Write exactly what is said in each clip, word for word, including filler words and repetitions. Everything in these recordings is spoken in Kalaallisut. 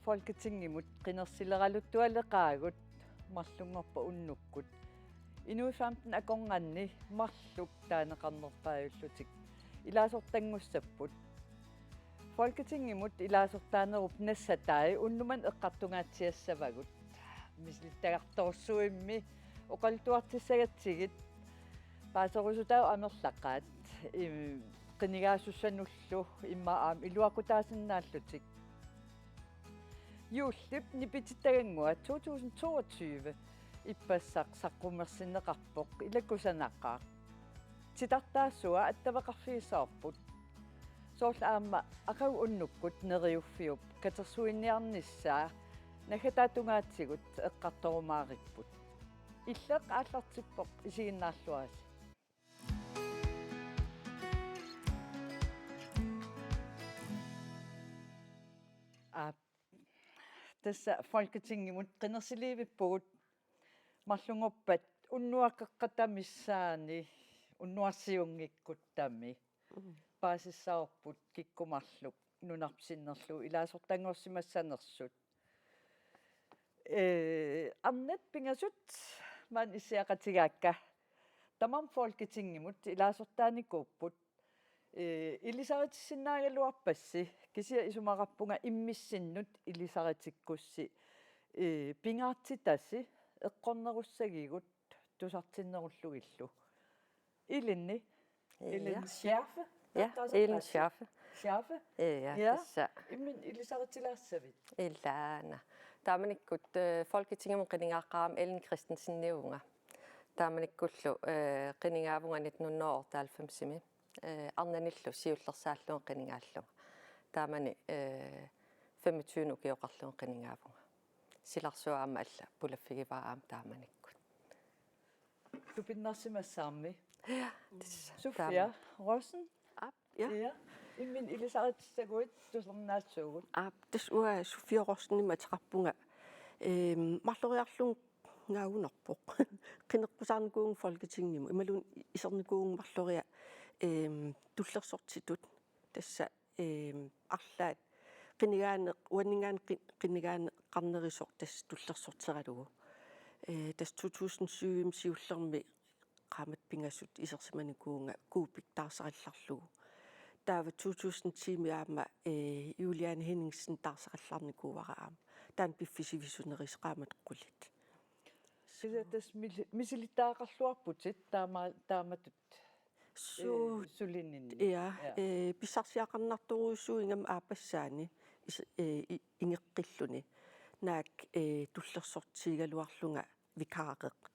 Folketingimut qinersileraluttualeqaagut marlunngorpat unnukkut. Inuit femten akornanni marluk taaneqarnerpaajullutik ilaasortanngussapput. Folketingimut ilaasortaanerup nassatai unnummanna eqqartungaatsiassavagut. Misilittagartorsuimmi oqaluttuartissagatsigit paaserusutaat amerlaqaat, im-, qinigaasussanullu immaqa aamma iluaqutaasinnaallutik. Juullip nipitittagannguaq to tusind toogtyve ippassaq saqqummersinneqarpoq, ila kusanaqaaq. Titartaasua attaveqarfigissavarput. Soorlu aamma aqagu unnukkut Neriuffiup katersuiniarnissaa naggataatungaatigut eqqartorumaaripput. Illeq aallartippoq, isiginnaarluarisi. Aap, tassa Folketingimut qinersiliivippugut marlunngorpat unnuaqeqqata missaani unnuarsiunngikkuttami. Mm. Paasissavarput kikkut marluk nunarput sinnerlugu ilaasortanngorsimassanersut. Ee, arnat pingasut maani issiaqatigaakka. Tamarmik Folketingimut ilaasortaanikuupput. Ee, ilisaritissinnaagaluarpassi, kisianni isumaqarpunga immissinnut ilisaritikkussi, ee, pingaartitasi eqqornerussagigut tusartinnerullugillu. Ilinni. Ja. Ellen Schärfe. Ja, Ellen Schärfe. Schärfe. Ja, ja, ja, tassa. Imminut ilisaritsilaassavit? Ilaana. Taamanikkut, eh, Folketingimut qinigaaqqaarama Ellen Christensenivunga. Taamanikkullu, eh, qinigaavunga nitten hundrede og otteoghalvfemsimi. Eh, arnanillu siullersaallunga qinigaallunga. Taamani, eh, femogtyve ukioqarlunga qinigaavunga. Silarsuaq aamma alla pulaffigivara aamma taamanikkut. Tupinnarsimassaarmi. Ja, tassa. Sofia Rossen. Aap, ja. Ja. Imminut ilisaritissaguit tusarnaassuugut. Aap, tassa uanga Sofia Rossenimik ateqarpunga. Ehm, marloriarlunga ngaagunarpoq. Qineqqusaarnikuuvunga Folketingimut. Imaluunniit isernikuuvunga marloria, ehm, tullersortitut. Tassa ehm, arlaat qinigaaneq, uaninngaanniit qi-, qinigaaneqarnerisoq tassa tullersorteralugu. Eh, tassa to tusind syvimi siullermi qaammatit pingasut isersimanikuuvunga Coopip taarserallarlugu. Taava to tusind timi aamma, eh, Juliane Henningsen taarserallarnikuuara aamma. Taanna piffissaq sivisunerisa qaammatit qulit. Kisianni tassa mili-, misilittagaqarluarputit taama-, taamatut Su-, eh, sulininni. Ja, ja. Eh, pissarsiaqarnartorujussuugami aappassaani is-, eh, i-, ingeqqilluni. Naak, eh, tullersortigigaluarlunga vikaareq.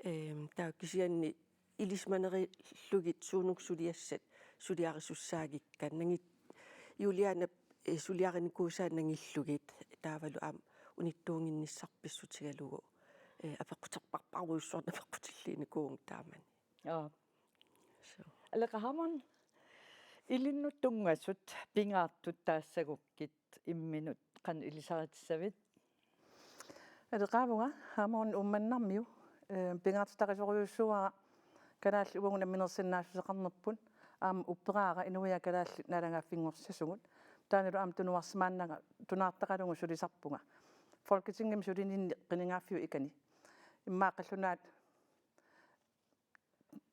Ehm, taava kisianni ilisimanerillugit suunuku suliassat suliarisussaagikka. Nangit-, Julianep, eh, suliarinikuusaa nangillugit. Taavalu aamma unittuunnginnissarput pissutigalugu. Eh, apeqquterparparujussuarnik apeqqutilliinikuuvunga taamani. Joo. Suu. Aleqa Hammond, ilinnut tunngasut pingaartut taassagukkit imminut qanoq ilisaritissavit? Aleqaavunga Hammond Uummannarmiu, eh, pingaartitarisorujussuuara kalaallit uagut namminersinnaassuseqarnerput, aamma upperaara inuiaat kalaallit naalagaaffinngorsasugut. Taannalu aamma tunuarsimaannanga tunaartaralugu sulisarpunga. Folketingimi sulininni qinigaaffiup ikani. Immaqa qallunaat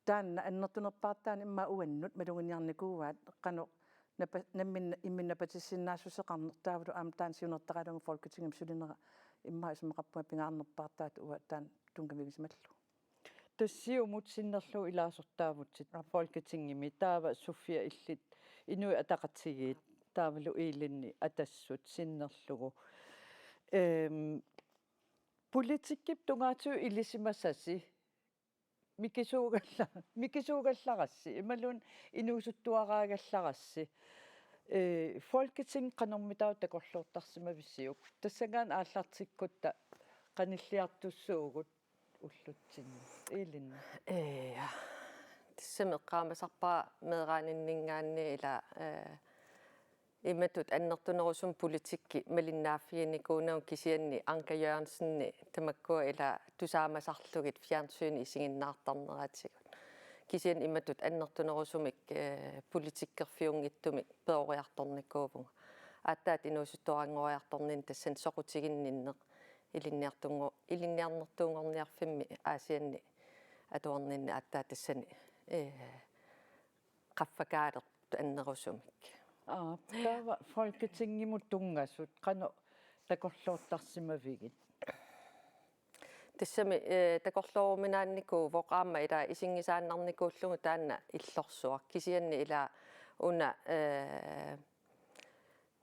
taanna annertunerpaartaani immaqa uannut maluginiarnikuuaat qanoq napa-, namminneq imminut napatissinnaassuseqarneq taavalu aamma taanna siunertaralugu Folketingimi sulinera immaqa isumaqarpunga pingaarnerpaartaat uanga taanna tunngavigisimallugu. Tassa Siumut sinnerlugu ilaasortaavutit Folketingimi, taava Sofia illit Inuit Ataqatigiit taavalu Ilinni Atassut sinnerlugu. Ehm, politikkip tungaatigut ilisimasasi mikisuugalla-, mikisuugallarassi, imaluunniit inuusuttuaraagallarassi. Eh, Folketing qanormitaava takorloortarsimavisiuk? Tassanngaanniit aallartikkutta qanilliartussuugut ullutsinni. Ilinni. Ja. Tassami eqqaamasarpara meeraaninninngaanniit ila, eh, imatut annertunerusumik politikki malinnaaffiginikuunagu kisianni Anker Jørgensen tamakkua ila tusaamasarlugit fjernsynit isiginnaartarneratigut. Kisianni imatut annertunerusumik, eh, politikkerfiunngitsumik peroriartornikuuvunga. aatsaat inuusuttuaranngoriartorninni tassani soqutiginninneq ilinniartunngu-, ilinniarnertuunngorniarfimmi Aasianni atuarninni aatsaat tassani, ee, qaffakaalerput annerusumik. Aa, taava Folketingimut tunngasut qanoq takorloortarsimavigit? Tassami, ee, takorlooruminaannikuuvoq aamma ila isinngisaannarnikuullugu taanna illorsuaq. Kisianni ila una, ee,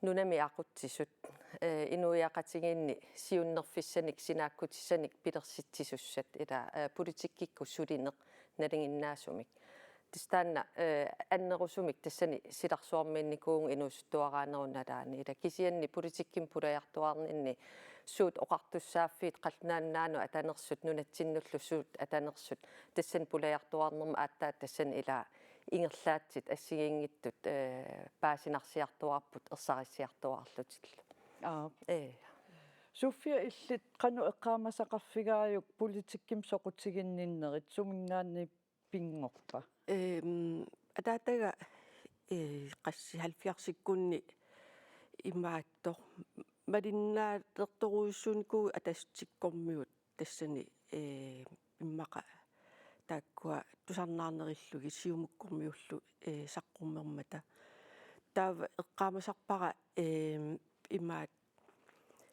nunami aqutsisut, ee, inuiaqatigiinni siunnerfissanik sinaakkutissanik pilersitsisussat ila, ee, politikkikkut sulineq nalinginnaasumik. Tassa taanna, ee, annerusumik tassani silarsuarmiinnikuuvunga inuusuttuaraanerup nalaani. Ila kisianni politikkimi pulajartuaarninni suut oqartussaaffiit Qallunaat Nunaannut atanersut nunatsinnullu suut atanersut tassani pulajartuaarnermi aatsaat tassani ila ingerlaatsit assigiinngitsut, ee, paasinarsiartuaarput ersarissiartuaarlutillu. Aa. Ee. Sofia, illit qanoq eqqaamasaqarfigaajuk politikkimi soqutiginninnerit, suminngaanniit pinngorpa? Ehm, ataataga, ee, qassit halvfjerdsikkunni imaattoq malinnaalertorujussuunikuuvoq Atasukkormiut tassani, ee, immaqa taakkua tusarnaarnerillugit Siumukkormiullu, ee, saqqummermata. Taava eqqaamasarpara, ehm, imaat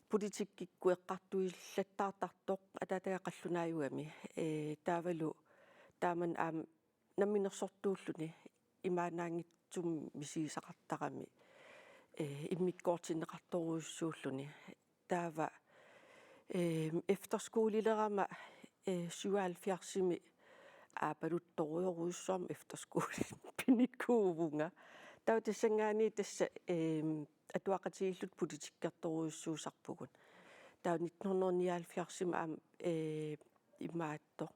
politikkikkut eqqartuillattaartartoq ataataga qallunaajugami, ee, taavalu taamani aamma namminersortuulluni imaannaanngitsumik misigisaqartarami, ee, immikkoortinneqartorujussuulluni. Taava, ee, efterskolelerama, ee, syvoghalvfjerdsimi aappaluttorujorujussuarmik efterskole pinikuuvunga. Taava tassanngaanniit tassa, ee, atuaqatigiilluta politikkertorujussuusarpugut. Taava nitten hundrede nioghalvfjerdsimi aamma, ee, imaattoq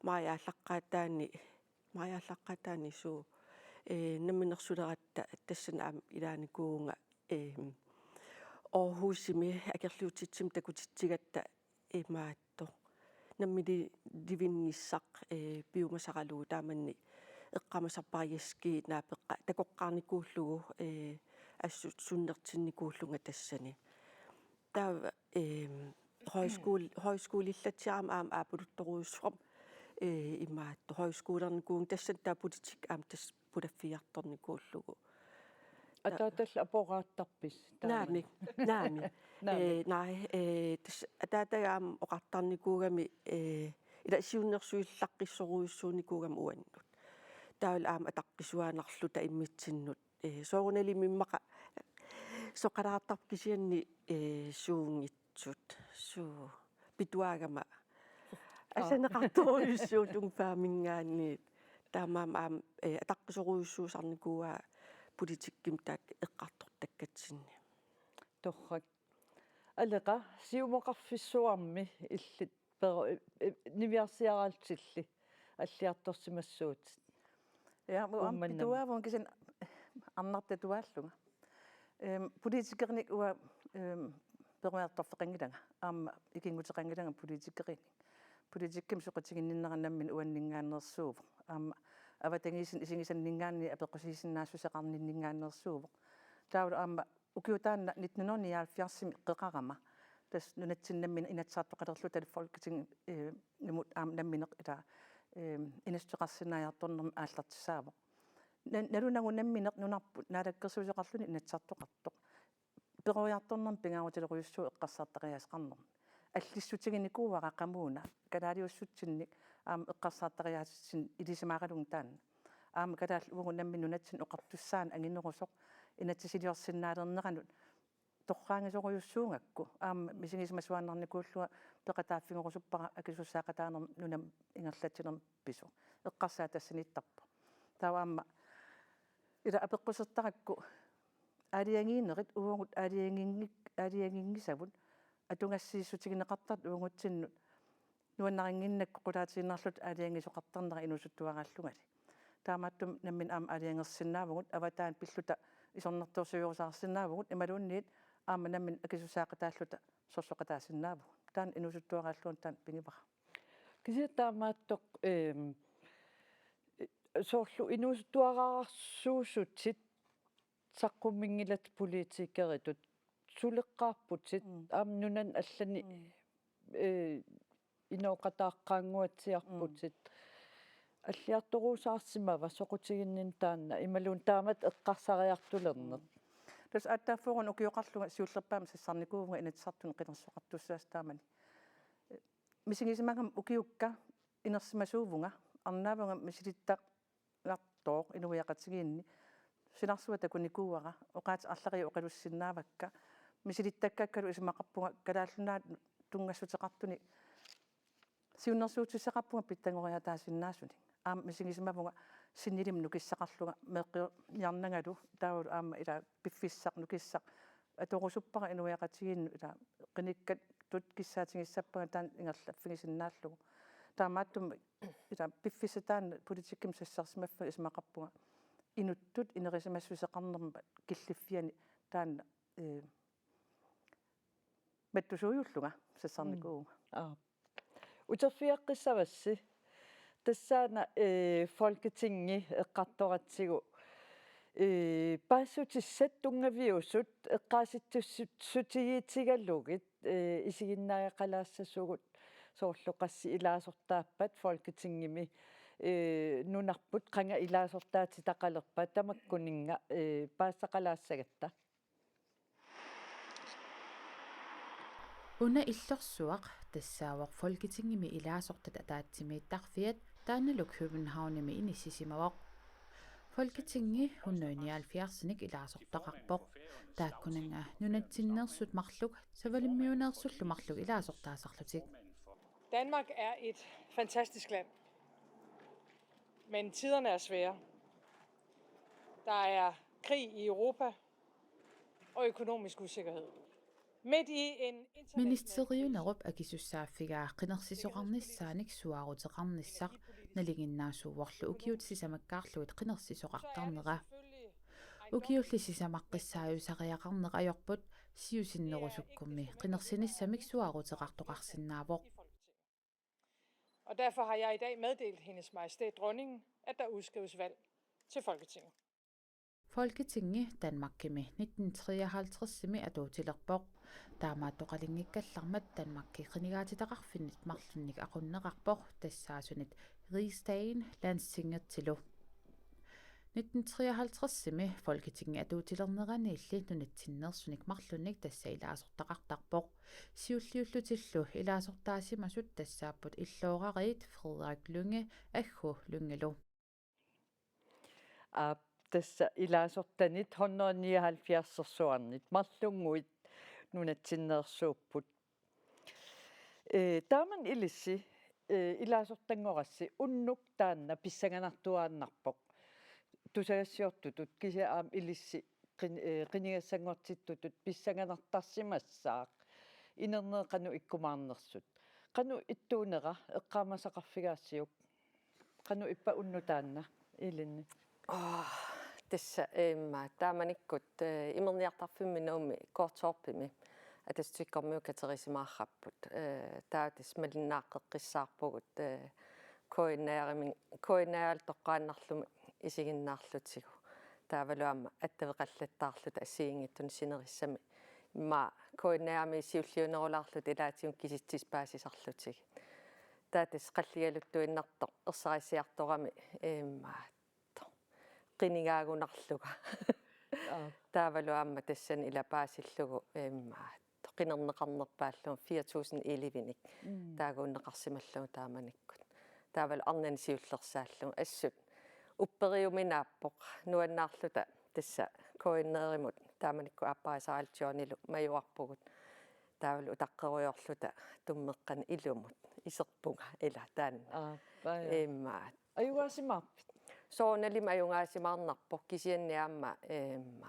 Mariaallaqqaataani, Mariaallaqqaataani suu, ee, namminersuleratta tassani aamma ilaanikuuvunga, ee, Aarhusimi akerliutitsimik takutitsigatta imaattoq namminiilivinngissaq, ee, piumasaralugu taamanni eqqaamasarpara Jeski Napeqqa takoqqaarnikuullugu, ee, assut sunnertinnikuullunga tassani. Taava, ehm, højskole-, højskolellatsiarama aamma aappaluttorujussuarmik, ee, imaattoq højskolernikuuvunga tassani taava politikki aamma tassa pulaffigiartornikuullugu. Ataatallu aporaattarpisi? Naamik, naamik. Naamik. Ee, naa, ee, tassa ataataga aamma oqartarnikuugami, ee, ila siunnersuillaqqissorujussuunikuugami uannut. Taavalu aamma ataqqisuaannarluta immitsinnut. Ee, soorunalimi immaqa soqalaartarpoq kisianni, ee, suunngitsut. Suu, pituagama. Aa. Asaneqartorujussuullunga fyrreminngaanniit. Taamaammat aamma, ee, ataqqisorujussuusarnikuuaa politikkimi taakku eqqartortakkatsinni. Torrak. Aleqa, siumoqarfissuarmi illit pero-, eh, eh, niviarsiaraallutilli alliartorsimassuutit. Ja, mu am Uummannami. Pituaavunga kisianni arnartatuaallunga. Ehm, politikerinik uanga, ehm, peroriartorfeqanngilanga, aamma ikinnguteqanngilanga politikerinik. Politikkimi soqutiginninnera nammineq uanninngaanneersuuvoq. Aamma avatangiisinni isigisanninngaanniit apeqqusiisinnaassuseqarninninngaanneersuuvoq. Taavalu aamma ukioq taanna nitten hundrede nioghalvfjerdsimi qeqarama, tassa nunatsinni nammineq Inatsisartoqalerluta Folketingimut, eh, -imut aamma nammineq ila, eh, inassuteqarsinnaajartornermik aallartissaavoq. Na-, nalunagu nammineq nunarput naalakkersuisoqarluni Inatsisartoqartoq peroriartornermik pingaarutilerujussuuvoq eqqarsartariaaseqarnermik. Allissutiginikuuara qamuuna kalaaliussutsinnik aamma eqqarsartariaatitsinnik ilisimaaralunga taanna. Aamma kalaallit uagut nammineq nunatsinni oqartussaannik anginerusoq inatsisiliorsinnaalerneranut torraanngisorujussuugakku. Aamma misigisimasuaannarnikuullunga peqataaffigerusuppara akisussaaqataanermut nunamut ingerlatsinermut pisoq. Eqqarsaat tassaniittarpoq. Taava aamma ila apeqqusertarakku aalajangiinerit uagut aalajanginngik-, aalajanginngisavut atugassiissutigineqartartut uagutsinnut nuannarinnginnakku qulaatiinnarluta aalajangiisoqartarnera inuusuttuaraallungali. Taamaattumik nammineq aamma aalajangersinnaavugut, avataani pilluta isornartorsiuerusaarsinnaavugut, imaluunniit aamma nammineq akisussaaqataalluta sorsoqataasinnaavugut. Taanna inuusuttuaraallunga taanna pigivara. Kisianni taamaattoq, ehm, soorlu inuusuttuararsuusutit saqqumminngilatit politikeritut, suleqqaarputit, mm, aamma nunani allani, mm, eh, inooqataaqqaannguatsiarputit. Mm. Alliartoruusaarsimava soqutiginninneq taanna imaluunniit taamatut eqqarsariartulerneq? Mm. Tassa aatsaat fyrre ukioqarlunga siullerpaamik sassarnikuuvunga Inatsisartuni qinersisoqartussaasoq taamani. Misigisimagama ukiukka inersimasuuvunga, arnaavunga misilitta- -gartooq inuiaqatigiinni. Silarsuaq takunikuuara, oqaatsit arlallit oqalussinnaavakka. Misilittakkakkalu isumaqarpunga Kalaallit Nunaat tunngassuteqartuni siunnersuutissaqarpunga pitsanngoraataasinnaasunik. Aamma misigisimavunga sinnilimmi nukissaqarlunga meeqqerniarnangalu, taavalu aamma ila piffissaq nukissaq atorusuppara inuiaqatigiinnut, ila qinikkattut kissaatigissappanga taanna ingerlaffigisinnaallugu. Taamaattumik ila piffissaq taanna politikkimik sassarsimaffeq isumaqarpunga inuttut ineriartorsimasoqarnermut killiffiani taanna, eh, mattusuujullunga sassarnikuuvunga. Mm. Aap. Uterfigeqqissavassi. Tassaana, eh, Folketingi eqqartoratsigu, eh, paasissutissat tunngaviusut eqqaasitsissutigiitigalugit, eh, isiginnaagaqalaassasugut, soorlu qassit ilaasortaappat Folketingimi, eh, nunarput qanga ilaasortaatitaqalerpat tamakkuninnga, eh, paasisaqalaassagatta. Una illorsuaq tassaavoq Folketingimi ilaasortat ataatsimiittarfiat, taannalu Københavnimi inissisimavoq. Folketingi hundrede nioghalvfjerdsinik ilaasortaqarpoq. Taakkuninnga nunatsinneersut marluk savalimmiuneersullu marluk ilaasortaasarlutik. Danmark er et fantastisk land, men tiderne er svære. Der er krig i Europa og økonomisk usikkerhed. Midt i en international Ministeriunerup akisussaaffigaa qinersisoqarnissaanik suaaruteqarnissaq nalinginnaasuuvorlu ukiut sisamakkaarlugit qinersisoqartarnera. Ukiulli sisamaqqissaajusariaqarneq ajorput, siusinnerusukkummi qinersinissamik suaaruteqartoqarsinnaavoq. Og derfor har jeg i dag meddelt Hendes Majestæt Dronningen, at der udskrives valg til Folketinget. Folketingi Danmarkimi nitten treoghalvtredsimi atuutilerpoq. Taamaattoqalinngikkallarmat Danmarki qinigaatitaqarfinnit marlunnik aqunneqarpoq, tassaasunit Rigsdagen Landstingertilu. Nitten treoghalvtredsimi Folketingi atuutilerneraniilli nunatsinneersunik marlunnik tassa ilaasortaqartarpoq. Siulliullutillu ilaasortaasimasut tassaapput illoorariit Frederik Lynge Aggu Lyngelu. Aap, tassa ilaasortanit hundrede nioghalvfjerdsersuarnit marlunnguit nunatsinneersuupput. Eh, taamani ilissi, eh, ilaasortanngorassi unnuk taanna pissanganartuaannarpoq. Tusagassiortutut kisianni aamma ilissi qin-, eh, qinigassanngortittutut pissanganartarsimassaaq. Inernerit qanoq ikkumaarnersut. Qanoq ittuunera eqqaamasaqarfigaassiuk? Qanoq ippa unnuk taanna, Ilinni? Aap, tassa, ehm, taamanikkut, eh, imerniartarfimmi Nuummi Qaqortorpimi Atatikkormiut katerisimaarrapput. Eh, taava tassa malinnaaqqeqqissaarpugut, eh, K N R-imi, K N R-ip toqqaannarlumi isiginnaarlutigu. Taavalu aamma attaveqallattaarluta assigiinngitsunik sinerissami. Immaqa K N R-imi siulliunerulaarluta ilaatigut kisitsisit paasisarlutigit. Taava tassa qalligaluttuinnartoq ersarissiartorami, ehm, qinigaagunarlunga. Aap. Taavalu aamma tassani ila paasillugu, ehm, qinerneqarnerpaallunga fire tusind elleve-nik. Mm. Taaguunneqarsimallugu taamanikkut. Taavalu arnani siullersaallunga assut upperiuminaappoq nuannaarluta tassa K N R-imut taamanikkut aapparisaarallit Johnilu majuarpugut. Taavalu utaqqerujoorluta tummeqqanik ilumut iserpunga ila taanna. Aap, aap. Immaqa. Ajugaasimaarpit? Soorunalimi ajugaasimaarnarpoq kisianni aamma, ehm,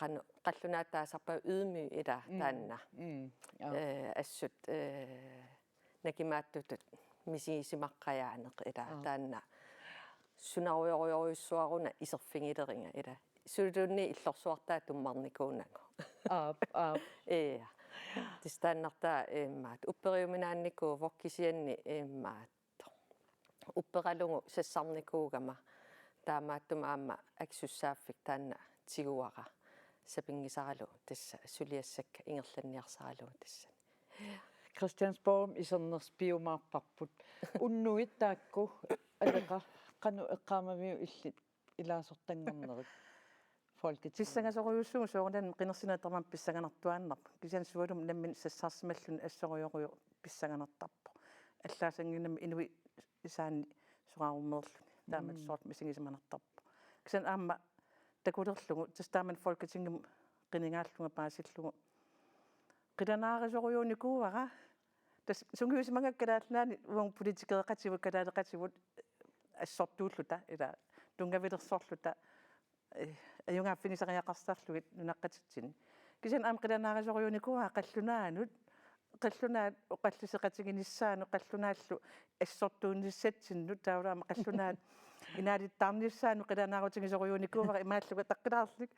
qanoq qallunaatut taasarpaat ydmyg ila. Mm, taanna. Mm, aap. Eh, assut, eh, nakimaattutut misigisimaqqajaaneq ila. Aap. Taanna sunarujorujorujussuaruna iserfigileriga ila. Suluunniit illorsuartaat tummarnikuunagu. Aap, aap. Ja. Tassa taannartaa, ehm, upperiuminaannikuuvoq kisianni, ehm, upperalugu sassarnikuugama Taamaattumik aamma akisussaaffik taanna tiguara sapinngisaralugu tassa suliassakka ingerlanniarsaralugu tassani. Christiansborgimi iserneq piumaarparput. Unnuit taakku Aleqa qanoq eqqaamaviuk illit ilaasortanngornerit? Folketing. Pissangasorujussuuvoq soorunami qinersineq tamarmi pissanganartuaannarpoq. Kisianni sualummik nammineq sassarsimalluni assorujorujuuvoq pissanganartarpoq. Allaasanngimmat inuit isaanni soraarummeerluni. Taamaat soorlu misigisimanartarpoq. Kisianni aamma takulerlugu tassa taamani Folketingimi qinigaallunga paasillugu. Qilanaarisorujuunikuuara. Tassa sungiusimagakku Kalaallit Nunaanni uagut politikereqatigut kalaaleqatigut assortuulluta ila tunngavilersorluta eh, ajugaaffigisariaqarsarlugit nunaqqatitsinni. Kisianni aamma qilanaarisorujuunikuuara qallunaanut, qallunaat oqalliseqatiginissaannut, qallunaallu assortuunissatsinnut taavalu aamma qallunaat inaalittaarnissaannut qilanaarutigisorujuunikuuara imaallugu ataqqilaarlik.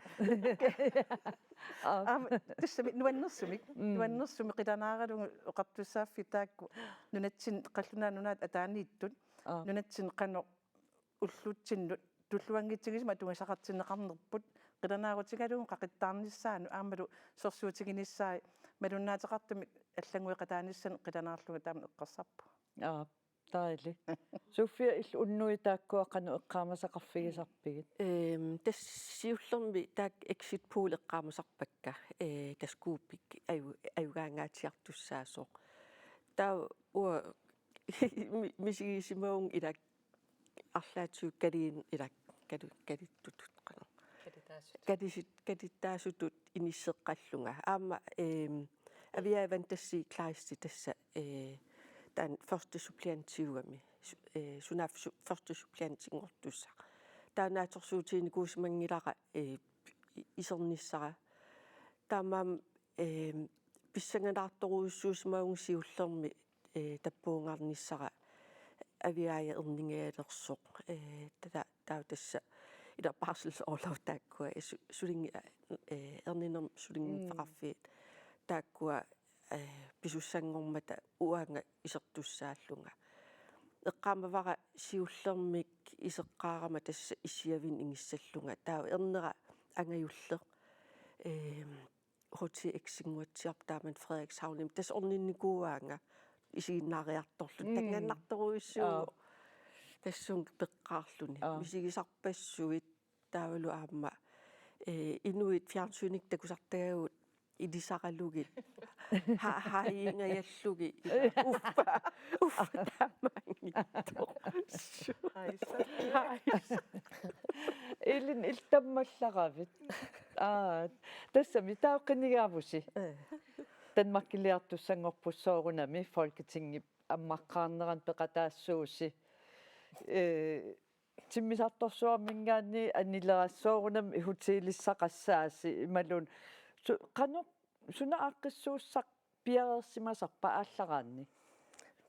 Aamma tassami nuannersumik, nuannersumik qilanaaralugu oqartussaaffiit taakku nunatsinni qallunaat nunaat ataaniittut, nunatsinni qanoq ullutsinnut tulluanngitsigisumik atugasaqartinneqarnerput qilanaarutigalugu qaqittaarnissaanut aammalu sorsuutiginissaat malunnaateqartumik allanngueqataanissanik qilanaarlunga taama eqqarsarpunga. Aap, dejligt. Sofia, illit unnuit taakkua qanoq eqqaamasaqarfigisarpigit? Ehm, tassa siullermik taakku exit poll eqqaamasarpakka, eh, tassa Coopip aju-, ajugaangaatsiartussaasoq. Taava uanga mi-, misigisimavunga ilaa arlaatigut kaliin ilaa kali-, kalittutut qanoq. Kalittaasutut. Kalisit-, kalittaasutut inisseqqallunga. Aamma, ehm, Aviaja Vandasii Kleist tassa, eh, taanna første suppleantiugami. Su-, eh, sunaaffa su-, første suppleantinngortussaq. Taava naatsorsuutiginikuusimanngilara, eh, i-, isernissara. Taamaammat, eh, pissanganaartorujussuusimavunga siullermik eh, tappuungaarnissara Aviaja erningajalersoq, eh, tata-, taava tassa ilaa barselsorlov taakkua, eh, su-, sulinngi-, eh, erninermik sulinngiffeqarfiit taakkua, eh, pisussanngormata uanga isertussaallunga. Eqqaamavara siullermik iseqqaarama tassa Issiavinni inissallunga. Taava ernera angajulleq, eh, H T X-innguatsiarpoq taamani Frederikshavnimi. Tassa orninnikuuaanga isiginnaariartorluni. Mm. Takunnartorujussuuvoq. Aap. Tassunga peqqaarluni. Aap. Misigisarpassuit taavalu aamma, eh, inuit fjernsynikkut takusartagaat ilisaralugit. Ha-, haajingajallugit. Uffa, uffa taamaanngitsoq. Haisa. Haisa. Elin, illit tammallaravit. Aa, tassami taava qinigaavusi. Eh. Danmarkiliartussanngorput soorunami Folketingip ammaqqaarnerani peqataassuusi. Eh, timmisartorsuarminngaanniit anilerassat soorunami hotelissaqassaasi imaluunniit. Su-, qanoq suna aaqqissuussaq piareersimasarpa aallaraanni?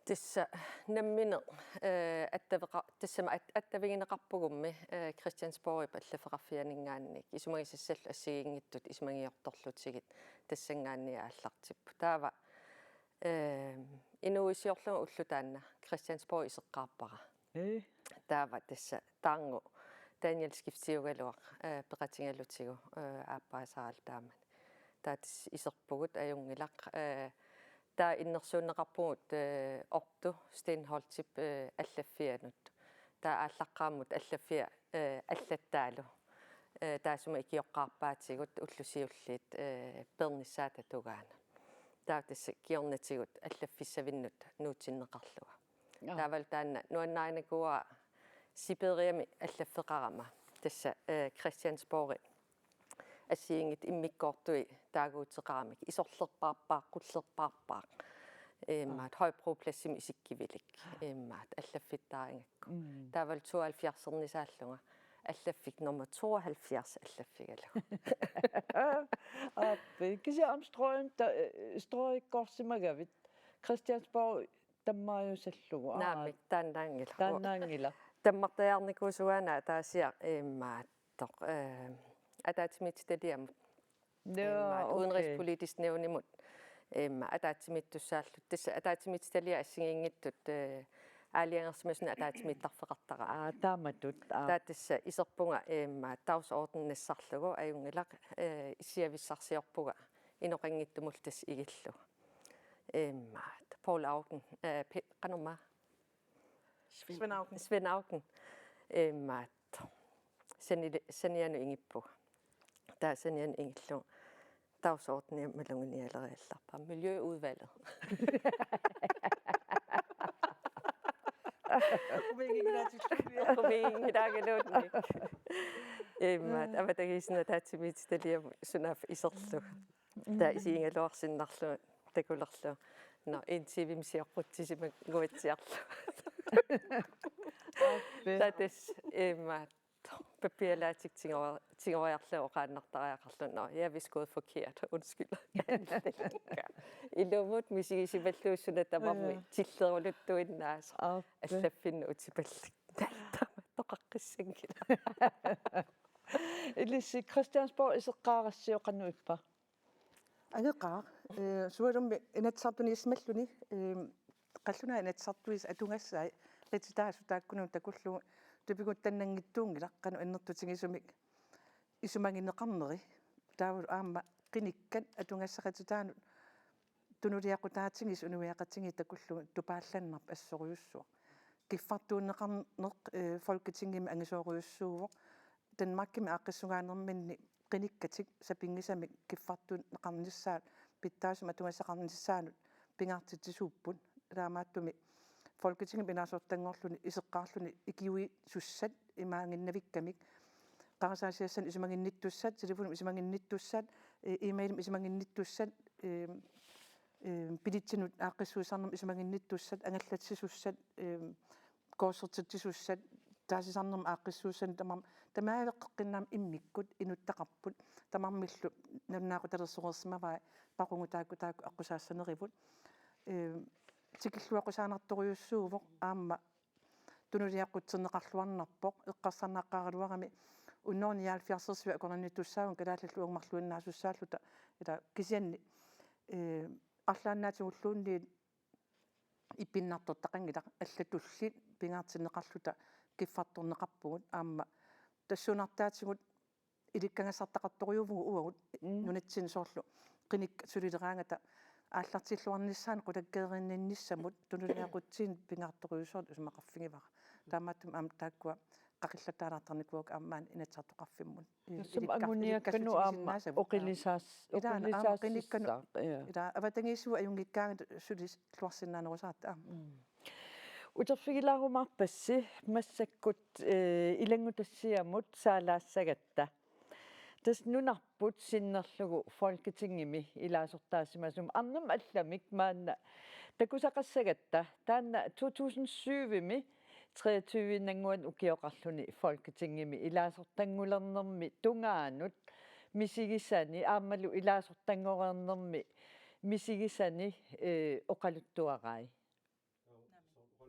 Tassa nammineq, eh, attaveqa-, tassami at-, attavigineqarpugummi, eh, Christiansborgip allaffeqarfianinngaanniit isumagisassallu assigiinngitsut isumagiortorlutigit tassanngaanniit aallartipput. Taava, eh, inuuissiorlunga ulloq taanna Christiansborg iseqqaarpara. Eh. Taava tassa taarngu Daniel skiftiugaluaq, eh, peqatigalutigu, eh, aappaasaralu taamani. Taava tassa iserpugut ajunngilaq, eh, taava innersuunneqarpugut, eh, Otto Steenholdtip, eh, allaffianut. Taava aallaqqaammut allaffia, eh, allattaalu. Eh, taassuma ikioqqaarpaatigut ullut siulliit, eh, peernissaata tungaanut. Taava tassa kingornatigut allaffissavinnut nuutsinneqarlunga. Aap. Taavalu taanna nuannaarinikuuara Sibiriami allaffeqarama. Tassa, eh, Christiansborgi assigiinngitsut immikkoortui taaguuteqaramik. Isorlerpaarpaaq, qullerpaarpaaq. Immaqa, aap, Højbropladsimi isikkivilik. Immaqa, allaffittaarigakku. Mm. Taavalu tooghalvfjerdsernisaallunga. Allaffik nummer tooghalvfjerds allaffigalugu. Aap, kisianni aamma Strøget, ta-, eh, Strøgekkoorsimagavit. Christiansborg tammaajusallugu. Aap. Naamik, taannaanngilaq. Taannaanngilaq. Tammartajaarnikuusugaana ataasiaq immaattoq, eh, ataatsimiititaliamut. Joo, immaat, okay. Udenrigspolitisk nævnimut, immaat, ataatsimiittussaalluta. Tassa ataatsimiititaliat assigiinngitsut, eh, Aalajangersimasuni ataatsimiittarfeqartara. Aa, taamatut. Aa. Taava tassa iserpunga, eem, dagsorden nassarlugu ajunngilaq, ee, issiavissarsiorpunga inoqanngitsumullu tassa igillugu. Eem, Paul Auken, ee, Pe-, qanormaa? Svend Auken. Svend Auken. Eem, sani-, sanianut ingippunga. Taava sanianut ingillugu dagsordenia maluginialeriallarpara. Miljøudvalget. Qummingilaatillugu. Qummingilaatillugu. Imaat, avatangiisinut ataatsimiititaliamut sunaaffa iserlugu. Taava isigigaluarsinnarlugu takulerlugu. Nå, en time-mi sioqqutsisimanguatsiarlugu. Aappi. Taava tassa, imaat, pappialaatikka tigori-, tigoriarlugu oqaannartariaqarluni: Nå, jeg er vist gået forkert. Undskyld. Ilumut misigisimallugu suna tamarmi. Ja. Tilleruluttuinnaasoq. Aappi. Allaffinnut utipallak. Taama toqaqqissanngilaq. Ilissi Christiansborg iseqqaarassiuk qanoq ippa? Angeqaaq, ee, sualummik Inatsisartuniissimalluni, ee, qallunaat Inatsisartuisa atugassai qititaasut taakkununnga takullugu tupiguttannanngitsuunngilaq qanoq annertutigisumik isumagineqarneri. Taavalu aamma qinikkat atugassaqartitaanut tunuliaqutaatigisoq inuiaqatigiit takullugu tupaallannarpoq assorujussuaq. Kiffartuunneqarneq, ee, Folketingimi angisoorujussuuvoq. Danmarkimi aaqqissugaanerminni qinikkatik sapinngisamik kiffartuunneqarnissaat, pitsaasumik atugassaqarnissaanut pingaartitsisuupput. Taamaattumik Folketingimi ilaasortanngorluni iseqqaarluni ikiuisussat imaannginnavikkamik, qarasaasiassanik isumaginnittussat, telefonimik isumaginnittussat, ee, e-mailimik isumaginnittussat, ee, ee, billetsinut aaqqissuussisarnermut isumaginnittussat, angallatsisussat, ee, korsertitsisussat, taasisarnermut aaqqissuussanik tamarm-, tamaaveqqeqqinnaamik immikkut inuttaqarput, tamarmillu nalunaaqutalersoreersimavai paqugut taakku taakku aqqusaassanerivut. Ee, tikilluaqqusaanartorujussuuvoq aamma tunuliaqqutserneqarluarnarpoq, eqqarsarnaaqqaaraluarami hundrede nioghalvfjerds akornanniittussaavunga kalaallit uagut marluinnaasussaalluta, ila kisianni, ee, arlaannaatigulluunniit ippinnartortaqanngilaq, allatulli pingaartinneqarluta kiffartorneqarpugut aamma tassuunartaatigut ilikkagassartaqartorujuuvugut uagut. Mm. Nunatsinni soorlu qinikkat sulileraangata aallartilluarnissaannut qulakkeerinninnissamut tunuliaqutsiinnut pingaartorujussuartut isumaqarfigivara. Taamaattumik aamma taakkua qaqillattaalaartarnikuuakka aamma maani Inatsisartoqarfimmut. Ee, tassami ilikkar-, anguniakkanut aamma ilikkassutigisinnaasagut. Oqilisaas-, ilaana aamma oqilisaassussaq, qinikkanut, ja. Ila avatangiissigut ajunngikkaangat suli-, -luarsinnaanerusaratta aamma. Mm. Uterfigilaarumaarpassi massakkut, ee, ilanngutassiamut saalaassagatta. Tassa nunarput sinnerlugu Folketingimi ilaasortaasimasumik arnamut allamik maanna takusaqassagatta, taanna to tusind syvimi treogtyve-innannguani ukioqarluni Folketingimi ilaasortanngulernermi tungaanut misigisani aammalu ilaasortanngoreernermi misigisani, ee, oqaluttuarai.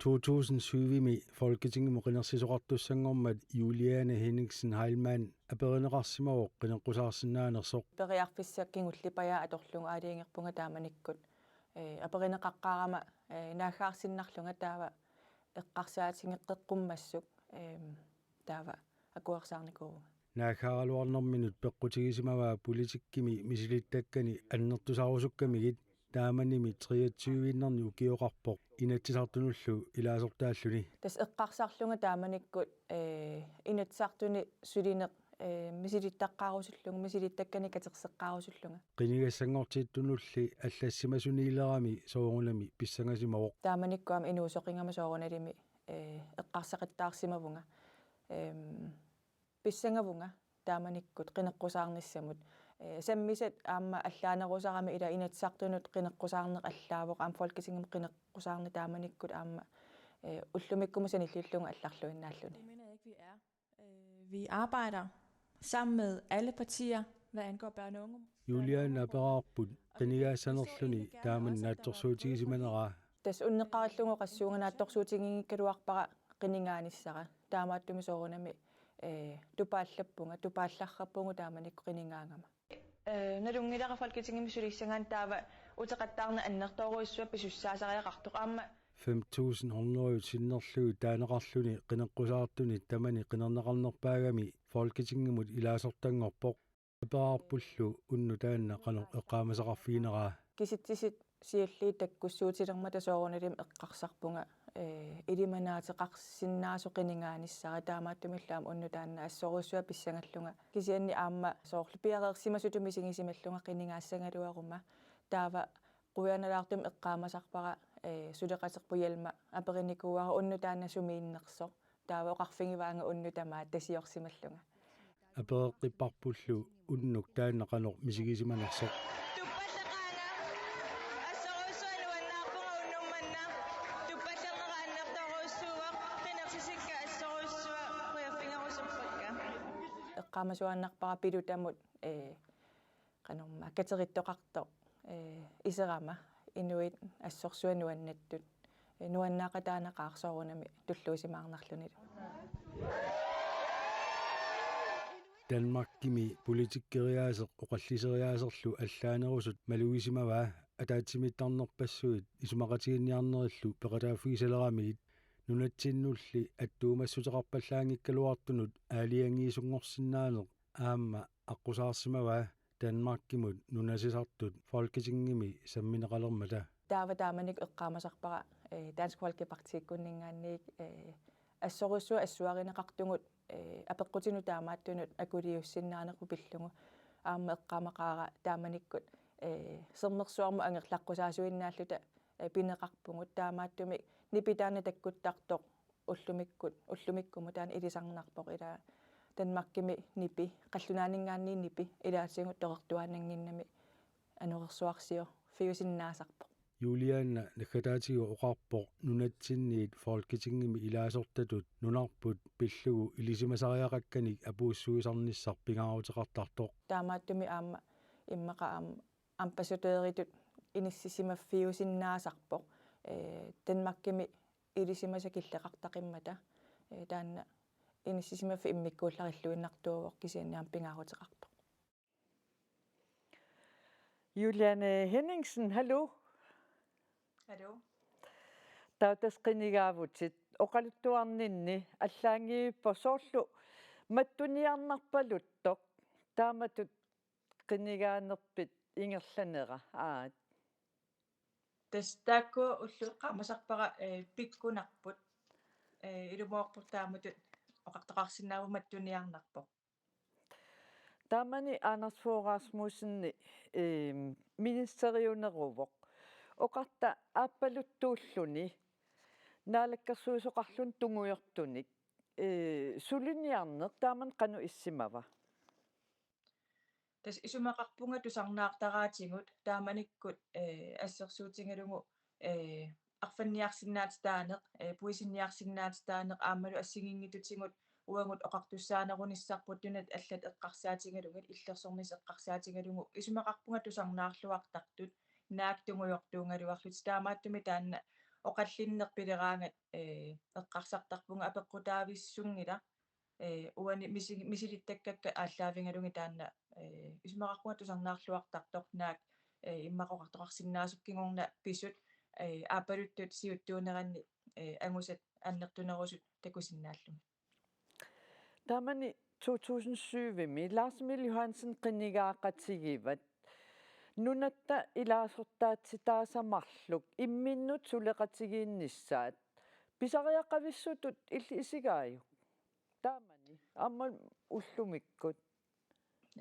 To tusind syvimi Folketingimut qinersisoqartussanngormat Juliane Henningsen Heilmann aperineqarsimavoq qineqqusaarsinnaanersoq. Periarfissaq kingulliit pajaat atorlugu aalajangerpunga taamanikkut, ee, aperineqaqqaarama, ee, naaggaarsinnarlunga taava eqqarsaatigeqqummassuk, eem, taava akuersaarnikuuvunga. Naaggaaraluarnerminut peqqutigisimavaa politikkimi misilittakkani annertusaarusukkamigit, taamanimi treogtyve-innarni ukioqarpoq Inatsisartunullu ilaasortaalluni. Tassa eqqarsarlunga taamanikkut, ee, Inatsisartuni sulineq, ee, misilittaqqaarusullunga, misilittakkani katerseqqaarusullunga. Qinigassanngortittunulli allassimasuniilerami soorunami pissangasimavoq. Taamanikkut aamma inuusoqigama soorunalimi, ee, eqqarsaqattaarsimavunga. Eem, pissangavunga taamanikkut qineqqusaarnissamut. Ee, sammisat aamma allaanerusarami ila Inatsisartunut qineqqusaarneq allaavoq, aamma Folketingimut qineqqusaarneq taamanikkut aamma, ee, ullumikkumut sanilliullugu allarluinnaalluni. Det mener jeg ikke, vi er. Øh, vi arbejder sammen med alle partier, hvad angår børn og unge. Juliane aperaarput qinigaassanerluni taama naatsorsuutigisimaneraa. Tassa unneqqarillugu qassuunga naatsorsuutiginngikkaluarpara qinigaanissara. Taamaattumik soorunami, ee, tupaallappunga, tupaallarrappugut taamanikkut qinigaagama. Ee, nalunngilara Folketingimi sulissagaanni taava uteqattaarneq annertoorujussuaq pisussaasariaqartoq. Aamma fem tusind hundrede sinnerlugit taaneqarluni qineqqusaartunit tamani qinerneqarnerpaagami Folketingimut ilaasortanngorpoq. Aperaarpullu unnuk taanna qanoq eqqaamasaqarfigineraa. Kisitsisit siulliit takkussuutilermata soorunalimi eqqarsarpunga, ee, ilimanaateqarsinnaasut qinigaanissara, taamaattumillu aamma unnuk taanna assorujussuaq pissangallunga. Kisianni aamma soorlu piareersimasutut misigisimallunga qinigaassagaluaruma. Taava qujanalaartumik eqqaamasarpara, ee, suleqaterput Hjalmar aperinikuuara unnuk taanna sumiinnersoq. Taava oqarfigivaanga unnuk tamaat tasiorsimallunga. Apereqqipparpullu unnuk taanna qanoq misigisimanersoq. Tuppallaqaanga, assorujussuaq nuannaarpunga unnuk manna. Tuppallernera annertoorujussuuvoq, qinersisikka assorujussuaq qujaffigerusuppakka. Eqqaamasuaannarpara pilutamut, ee, qanormaa katerittoqartoq, ee, iserama inuit assorsuaq nuannattut, ee, nuannaaqataanaqaaq soorunami tulluusimaarnarlunilu. Danmarkimi politikkeriaaseq oqalliseriaaserlu allaanerusut malugisimavaa ataatsimiittarnerpassuit isumaqatiginninniarnerillu peqataaffigisaleramigit nunatsinnulli attuumassuteqarpallaanngikkaluartunut aalajangiisunngorsinnaaneq aamma aqqusaarsimavaa Danmarkimut nunasisartut Folketingimi sammineqalermata. Taava taamanikkut eqqaamasarpara, ee, Dansk Folkepartikkunninngaanniit, ee, assorujussuaq assuarineqartugut, ee, apeqqutinut taamaattunut akuliussinnaanerput pillugu. Aamma eqqaamaqaara taamanikkut, ee, sermersuarmut angerlaqqusaasuinnaalluta, ee, pineqarpugut, taamaattumik nipitaanna takkuttartoq ullumikkut, ullumikkumut taanna ilisarnarpoq, ilaa Danmarkimi nipi, qallunaaninngaanniit nipi, ilaatigut toqortuaannannginnami anorersuarsiorfiusinnaasarpoq. Julianna naggataatigut oqarpoq nunatsinniit Folketingimi ilaasortatut nunarput pillugu ilisimasariaqakkanik apuussuisarnissaq pingaaruteqartartoq. Taamaattumik aamma immaqa aamma ambassadøritut inissisimaffiusinnaasarpoq, ee, Danmarkimi ilisimasat killeqartaqimmata, ee, taanna inissisimaffik immikkuullarilluinnartuuvoq, kisianni aamma pingaaruteqartoq. Juliane Henningsen, hallo. Hallo. Taava tassa qinigaavutit, oqaluttuarninni allaanngivippoq soorlu mattuniarnarpaluttoq, taamatut qinigaanerpit ingerlanera, aat? Tassa taakku ullut eqqaamasarpara, ee, pikkunarput, ee, ilumoorpoq taamatut oqartoqarsinnaavoq mattuniarnarpoq. Taamani Anders Fogh Rasmussen, eem, ministeriuneruvoq. Oqarta aappaluttuulluni naalakkersuisoqarluni tungujortunik, ee, suliniarneq taamani qanoq issimava? Tassa isumaqarpunga tusarnaartaraatigut taamanikkut, ee, assersuutigalugu, ee, arfanniarsinnaatitaaneq, ee, puisinniarsinnaatitaaneq aammalu assigiinngitsutigut uagut oqartussaanerunissarput nunat allat eqqarsaatigalugit, illersornissaq eqqarsaatigalugu, isumaqarpunga tusarnaarluartartut naak tungujortuugaluarlutik, taamaattumik taanna oqallinneq pileraangat, ee, eqqarsartarpunga apeqqutaavissunngilaq, ee, uani misi-, misilittakkakka aallaavigalugit taanna, ee, isumaqarpunga tusarnaarluartartoq naak, ee, immaqa oqartoqarsinnaasut kingorna pisut, ee, aappaluttut siuttuuneranni, ee, angusat annertunerusut takusinnaallugit. Taamani to tusind syvimi Lars Emil Johansen qinigaaqatigivat nunatta ilaasortaatitaasamarluk imminnut suleqatigiinnissaat. Pisariaqavissutut illit isigaajuk? Taamani, aamma ullumikkut.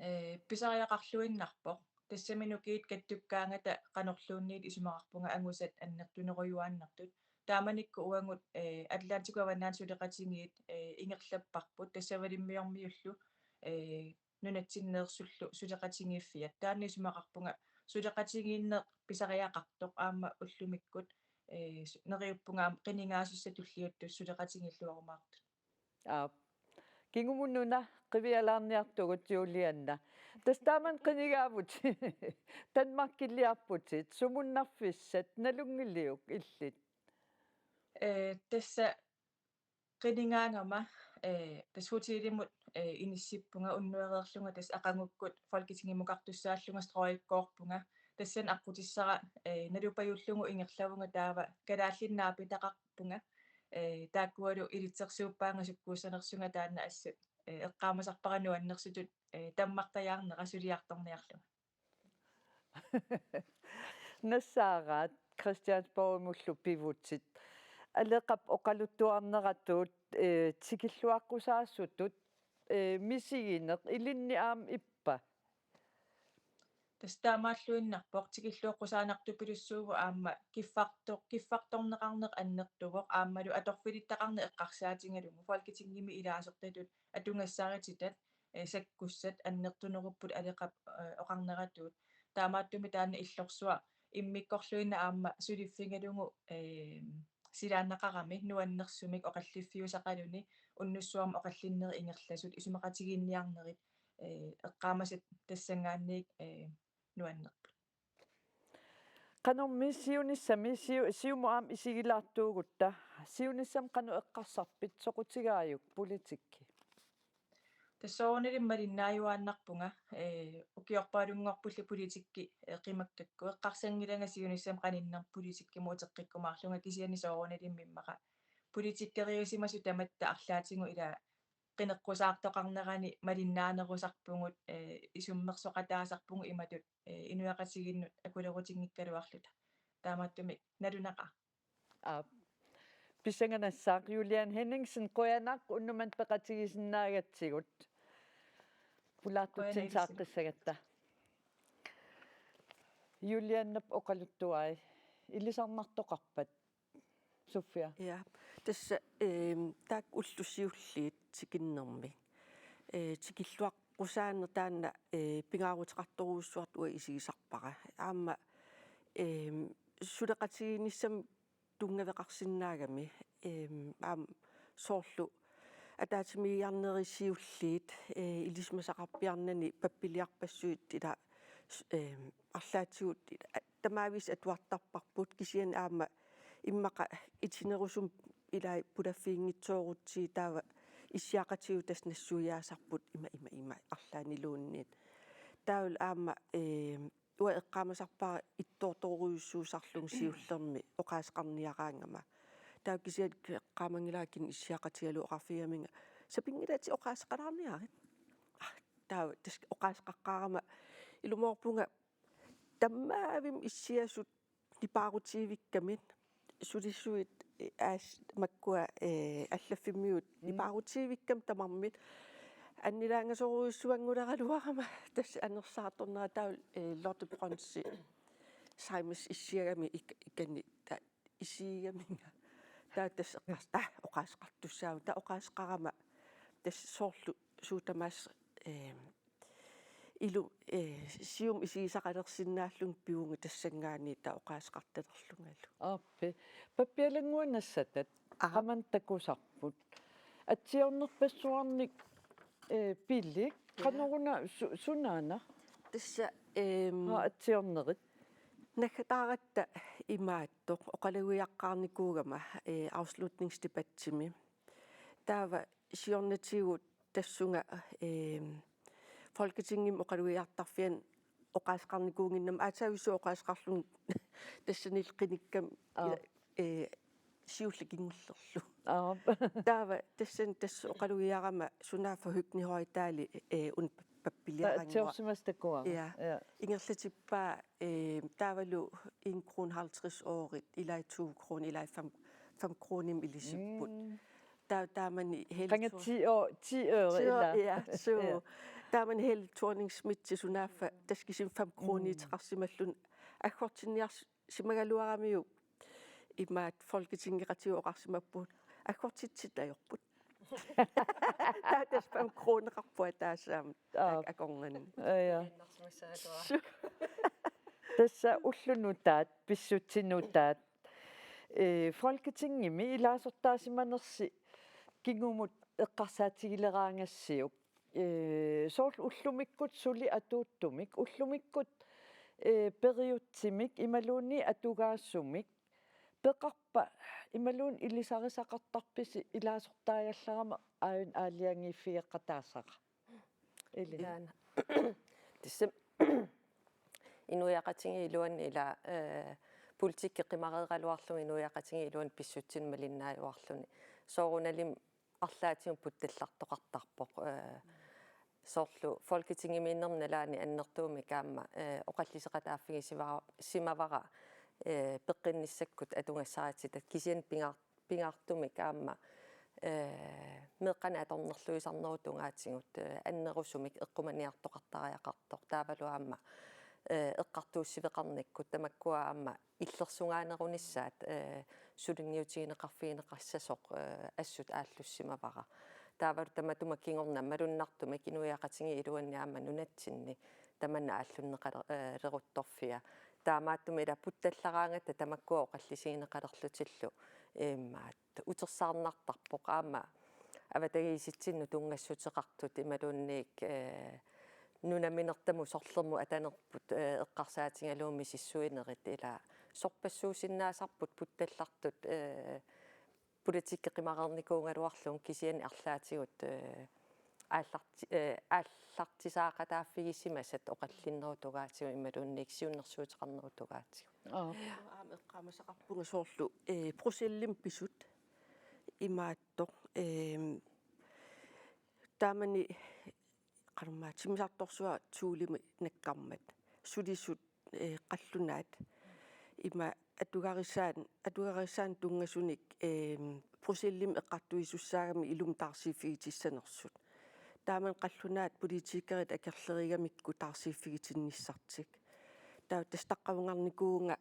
Ee, pisariaqarluinnarpoq. Tassami nukiit kattukkaangata qanorluunniit isumaqarpunga angusat annertunerujuaannartut. Taamanikkut uagut, ee, Atlantikkut Avannaata Suleqatigiit, ee, ingerlapparput. Tassa Savalimmiormiullu, ee, nunatsinneersullu suleqatigiiffiat. Taanna isumaqarpunga suleqatigiinneq pisariaqartoq aamma ullumikkut, ee, su-, neriuppunga aamma qinigaasussat tulliuttut suleqatigiilluarumaartut. Aap. Kingumut una qivialaarniartugut, Julianna. Tassa taamani qinigaavutit. Danmarkiliarputit, sumunnarfissat, nalunngiliuk illit? Ee, tassa qinigaagama, ee, tassa hotelimut, ee, inissippunga unnuereerlunga tassa aqagukkut Folketingimukartussaallunga strøgikkoorpunga. tassani aqqutissara, eh, nalupajullugu ingerlavunga taava kalaallit naapitaqarpunga, eh, taakkualu ilitsersuuppaanga sukkuussanersunga taanna assut, eh, eqqaamasarpara nuannersutut, eh, tammartajaarnera suliartorniarlunga. Nassaaraat Christiansborgimullu pivutit. Aleqap oqaluttuarneratut, eh, tikilluaqqusaasutut, eh, misigineq ilinni aamma ippa? Tassa taamaalluinnarpoq, tikilluaqqusaanartupilussuuvoq aamma kiffarto-, kiffartorneqarneq annertuvoq aammalu atorfilittaqarneq eqqarsaatigalugu Folketingimi ilaasortatut atugassarititaq, eh, sakkussat annertunerupput Aleqap, eh, oqarneratuut. Taamaattumik taanna illorsuaq immikkorluinnaq aamma suliffigalugu, eh, silaannaqarami nuannersumik oqalliffiusaqaluni unnussuarmi oqallinnerit ingerlasut isumaqatigiinniarnerit, eh, eqqaamasat tassanngaanniit, eh, nuannerput. Qanormi siunissami siu-, Siumut aamma isigilaartuugutta, siunissami qanoq eqqarsarpit, soqutigaajuk politikki? Tassa soorunalimi malinnaajuaannarpunga, eh, ukiorpaalunngorpulli politikki, eh, qimakkakku. Eqqarsanngilanga siunissami qaninnermik politikkimut uteqqikkumaarlunga, kisianni soorunalimi immaqa politikkeriusimasut tamatta arlaatigut ila qineqqusaartoqarnerani malinnaanerusarpugut, eh, isummersoqataasarpugut imatut, eh, inuiaqatigiinnut akulerutinngikkaluarluta. Taamaattumik nalunaqaaq. Aap. Pissanganassaaq. Juliane Henningsen, qujanaq unnuk manna peqatigisinnaagatsigut. Pulaartutsinnut saaqqissagatta. Julianep oqaluttuai. Ilisarnartoqarpat, Sofia? Ja, tassa, ehm, taakku ullut siulliit tikinnermik, eh, tikilluaqqusaaneq taanna, eh, pingaaruteqartorujussuartut uanga isigisarpara. Aamma, ehm, suleqatigiinnissamut tunngaveqarsinnaagami, ehm, aamma soorlu ataatsimiigiarneri siulliit, eh, ilisimasaqarpiarnani pappiliarpassuit ila, s-, ehm, arlaatigut ila, a-, tamaavisa atuartarparput, kisianni aamma immaqa itinerusumik ilai pulaffiginngitsoorutsigu taava issiaqatigiittut tassa nassuiaasarput ima, ima, ima arlaanniluunniit. Taavalu aamma, ehm, uanga eqqaamasarpara ittoortorujussuusarlunga siullermik oqaaseqarniaraangama. Taava kisianni eqqaamanngilara kisianni issiaqatigalugu oqarfigigaminga: Sapinngilatit oqaaseqalaarniarit? Ah, taava tassa oqaaseqaqqaarama ilumoorpunga tammaavimmi issiasut nipaarutigivikkamik, sulisuit, eh, aas-, makkua, eh, allaffimmiut, mm, nipaarutigivikkamik tamarmik annilaangasorujussuannguleraluarama tassa anersaartornera taavalu, eh, Lotte Brønsi Seimes issiagami ik-, ikani ta-, isigigaminga. Taava tassa eqqars-, ah, oqaaseqartussaavunga, taava oqaaseqarama tassa soorlu suut tamaasa, eh, ilu-, eh, Siumut isigisaqalersinnaallunga pivunga tassanngaanniit taava oqaaseqartalerlungalu. Aappi. Pappialanngua nassatat. Aha. Qamani takusarput. Atsiornerpassuarnik, eh, pilik. Ja. Qanoruna su-, sunaana? Tassa, ehm, aa, atsiornerit. Naggataaratta imaattoq oqalugiaqqaarnikuugama, eh, afslutningsdebattimi. Taava siornatigut tassunga, ehm, Folketingimi oqalugiartarfiani oqaaseqarnikuunnginnama aatsaavissua oqaaseqarlunga tassanilu qinikkami. Aap. Ila, eh, siulleq kingullerlu. Aap. Taava tassani tassa oqalugiarama sunaaffa Høgni Hoydali, eh, una pa-, pappiliaraannguaq. Atsiorsimasut takuara. Ja. Ja. Ingerlatippaa, eh, taavalu en krone halvtreds øre, ilai to kroner, ilai fem, fem kronimik ilisipput. Mm. Taava taamani hel-, qanga ti øre, ti øre, ti øre, ilaa? Ja, suu. Ja. Taamani Helle Thorning-Schmidt sunaaffa tassa kisimi fem kronit, mm, teqarsimalluni aggortinniars-, simagaluaramiuk imaattoq Folketingeqatigiit oqarsimappugut: Aggortitsit ajorput. Taava tassa fem kroneqarpoq ataaseq aamma. Aap. Taakku akornanni. Ja, ja. Tassa ullut nutaat, pissutsit nutaat, eh, Folketingimi ilaasortaasimanersi kingumut eqqarsaatigileraangassiuk. Eh, soorlu ullumikkut suli atuuttumik, ullumikkut, eh, periutsimik imaluunniit atugaasumik peqarpa imaluunniit ilisarisaqartarpisi ilaasortaagallarama aajuna aalajangiiffigeqataassara? Ili. Ilaana. Tassa Inuiaqatigiit iluanni ila, eh, politikki qimareeraluarlugu inuiaqatigiit iluanni pissutsinut malinnaajuarluni. Soorunalimi arlaatigut puttallartoqartarpoq, eh, soorlu Folketingimiinnermi nalaani annertuumik aamma, eh, oqalliseqataaffigisimava-, simavara, eh, peqqinnissakkut atugassaratsitat kisianni pingaar-, pingaartumik aamma, eh, meeqqanik atornerluisarnerup tungaatigut, eh, annerusumik eqqumaniartoqartariaqartoq. Taavalu aamma, eh, eqqartuussiveqarnikkut tamakkua aamma illersugaanerunissaat, eh, suliniutigineqarfigineqassasoq, eh, assut aallussimavara. Taavalu tamatuma kingorna malunnartumik inuiaqatigiit iluanni aamma nunatsinni tamanna aallunneqaler-, eh, leruttorfia. Taamaattumik ila puttallaraangatta tamakkua oqallisigineqalerlutillu imaat utersaarnartarpoq aamma avatagiissitsinnut tunngassuteqartut imaluunniit, eh, nunaminertamut sorlermut atanerput, eh, eqqarsaatigalugu misissuinerit ila sorpassuusinnaasarput puttallartut, eh, politikki qimareernikuugaluarlugu kisianni arlaatigut, eh, aallarti-, eh, aallartisaaqataaffigisimasat oqallinnerup tungaatigut imaluunniit siunnersuuteqarnerup tungaatigut. Aap. Aamma eqqaamasaqarpunga soorlu, eh, Bruxellesimi pisut imaattoq, ehm, taamani qanormaa timmisartorsuaq Thulemi nakkarmat sulisut, eh, qallunaat ima atugarisaan, atugarisaan tunngasunik, ehm, Bruxellesimi eqqartuisussaagamik ilumut taarsiiffigitissanersut. Taamani qallunaat politikerit akerlerigamikku taarsiiffigitinnissatik. Taava tassa taqqavungarnikuuvunga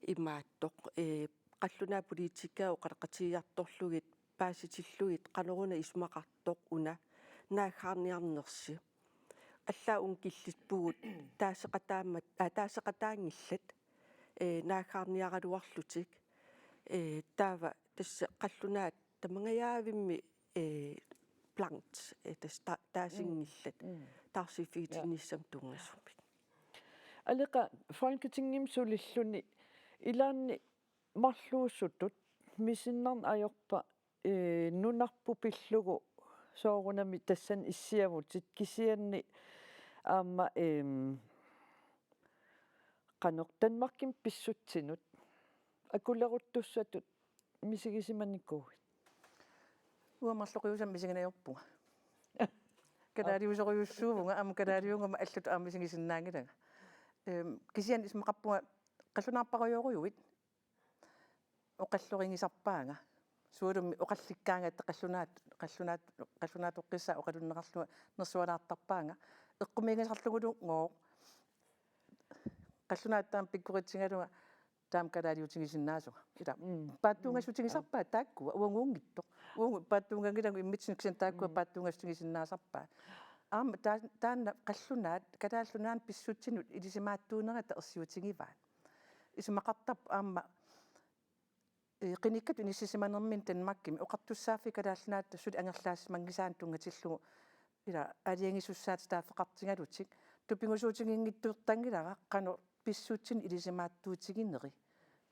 imaattoq, eh, qallunaat politikerit oqaloqatigiartorlugit paasitillugit qanoruna isumaqartoq una naaggaarniarnersi. Allaat uunga killippugut taaseqataammat, aa, taaseqataanngillat, eh, naaggaarniaraluarlutik. Eh, taava tassa qallunaat tamangajavimmi, eh, blankt, eh, tassa ta-, taasinngillat. Mm. Mm. Taarsiiffigitinnissamik tunngasumik. Aleqa Folketingimi sulilluni ilaanni marluusutut misinnarneq ajorpa, eh, nunarput pillugu soorunami tassani issiavutit kisianni aamma, ehm, qanoq Danmarkimi pissutsinut akuleruttussatut misigisimanikuuit? Uanga marloqiusamik misiginajorpunga. Kalaaliusorujussuuvunga, aamma kalaaliugama allatut aamma misigisinnaanngilanga. Ehm, kisianni isumaqarpunga qallunaarparujorujuit oqallorigisarpaanga. Sualummik oqallikkaangatta qallunaat, qallunaat, qallunaatoqqissaaq oqalunneqarlunga nersualaartarpaanga. Eqqumiigisarlugulu ngooq. Qallunaat taama pikkoritsigalunga taama kalaaliutigisinnaasunga. Ila. Mm. Paatsuungassutigisarpaat taakkua, uaguunngitsoq. Uagut paatsuunnganngilagut immitsinnut kisianni taakkua, mm, paatsuungassutigisinnaasarpaat. Aamma taa-, taanna qallunaat, Kalaallit Nunaanni pissutsinut ilisimaattuunerata ersiutigivaat. Isumaqartarpoq aamma, eh, qinikkatut inissisimanerminni Danmarkimi oqartussaaffiit Kalaallit Nunaata suli angerlaasimanngisaannik tunngatillugu ila aalajangiisussaatitaaffeqartigalutik. Tupigusuutiginngitsoortanngilara qanoq pissutsinut ilisimaattuutigineri.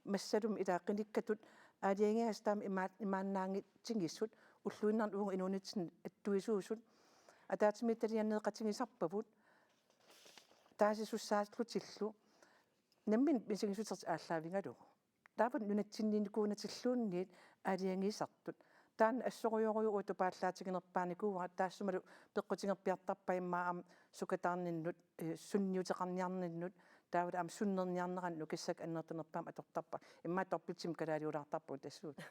Massalumi ila qinikkatut aalajangigassat taama ima-, imaannaanngitsigisut ulluinnarni uagut inuunitsinni attuisuusut ataatsimiititalianeeqatigisarpavut taasisussaatlutillu nammineq misigissutertik aallaavigalugu. Taava nunatsinniinnikuunatilluunniit aalajangiisartut. Taanna assorujorujuuvoq tupaallaatiginerpaanikuuara taassumalu peqqutigerpiartarpai immaqa aamma sukataarninnut, eh, sunniuteqarniarninnut, taavalu aamma sunnerniarnerannut kissakka annertunerpaamik atortarpara. Immaqa dobbeltimi kalaaliulaartarpugut tassuuna.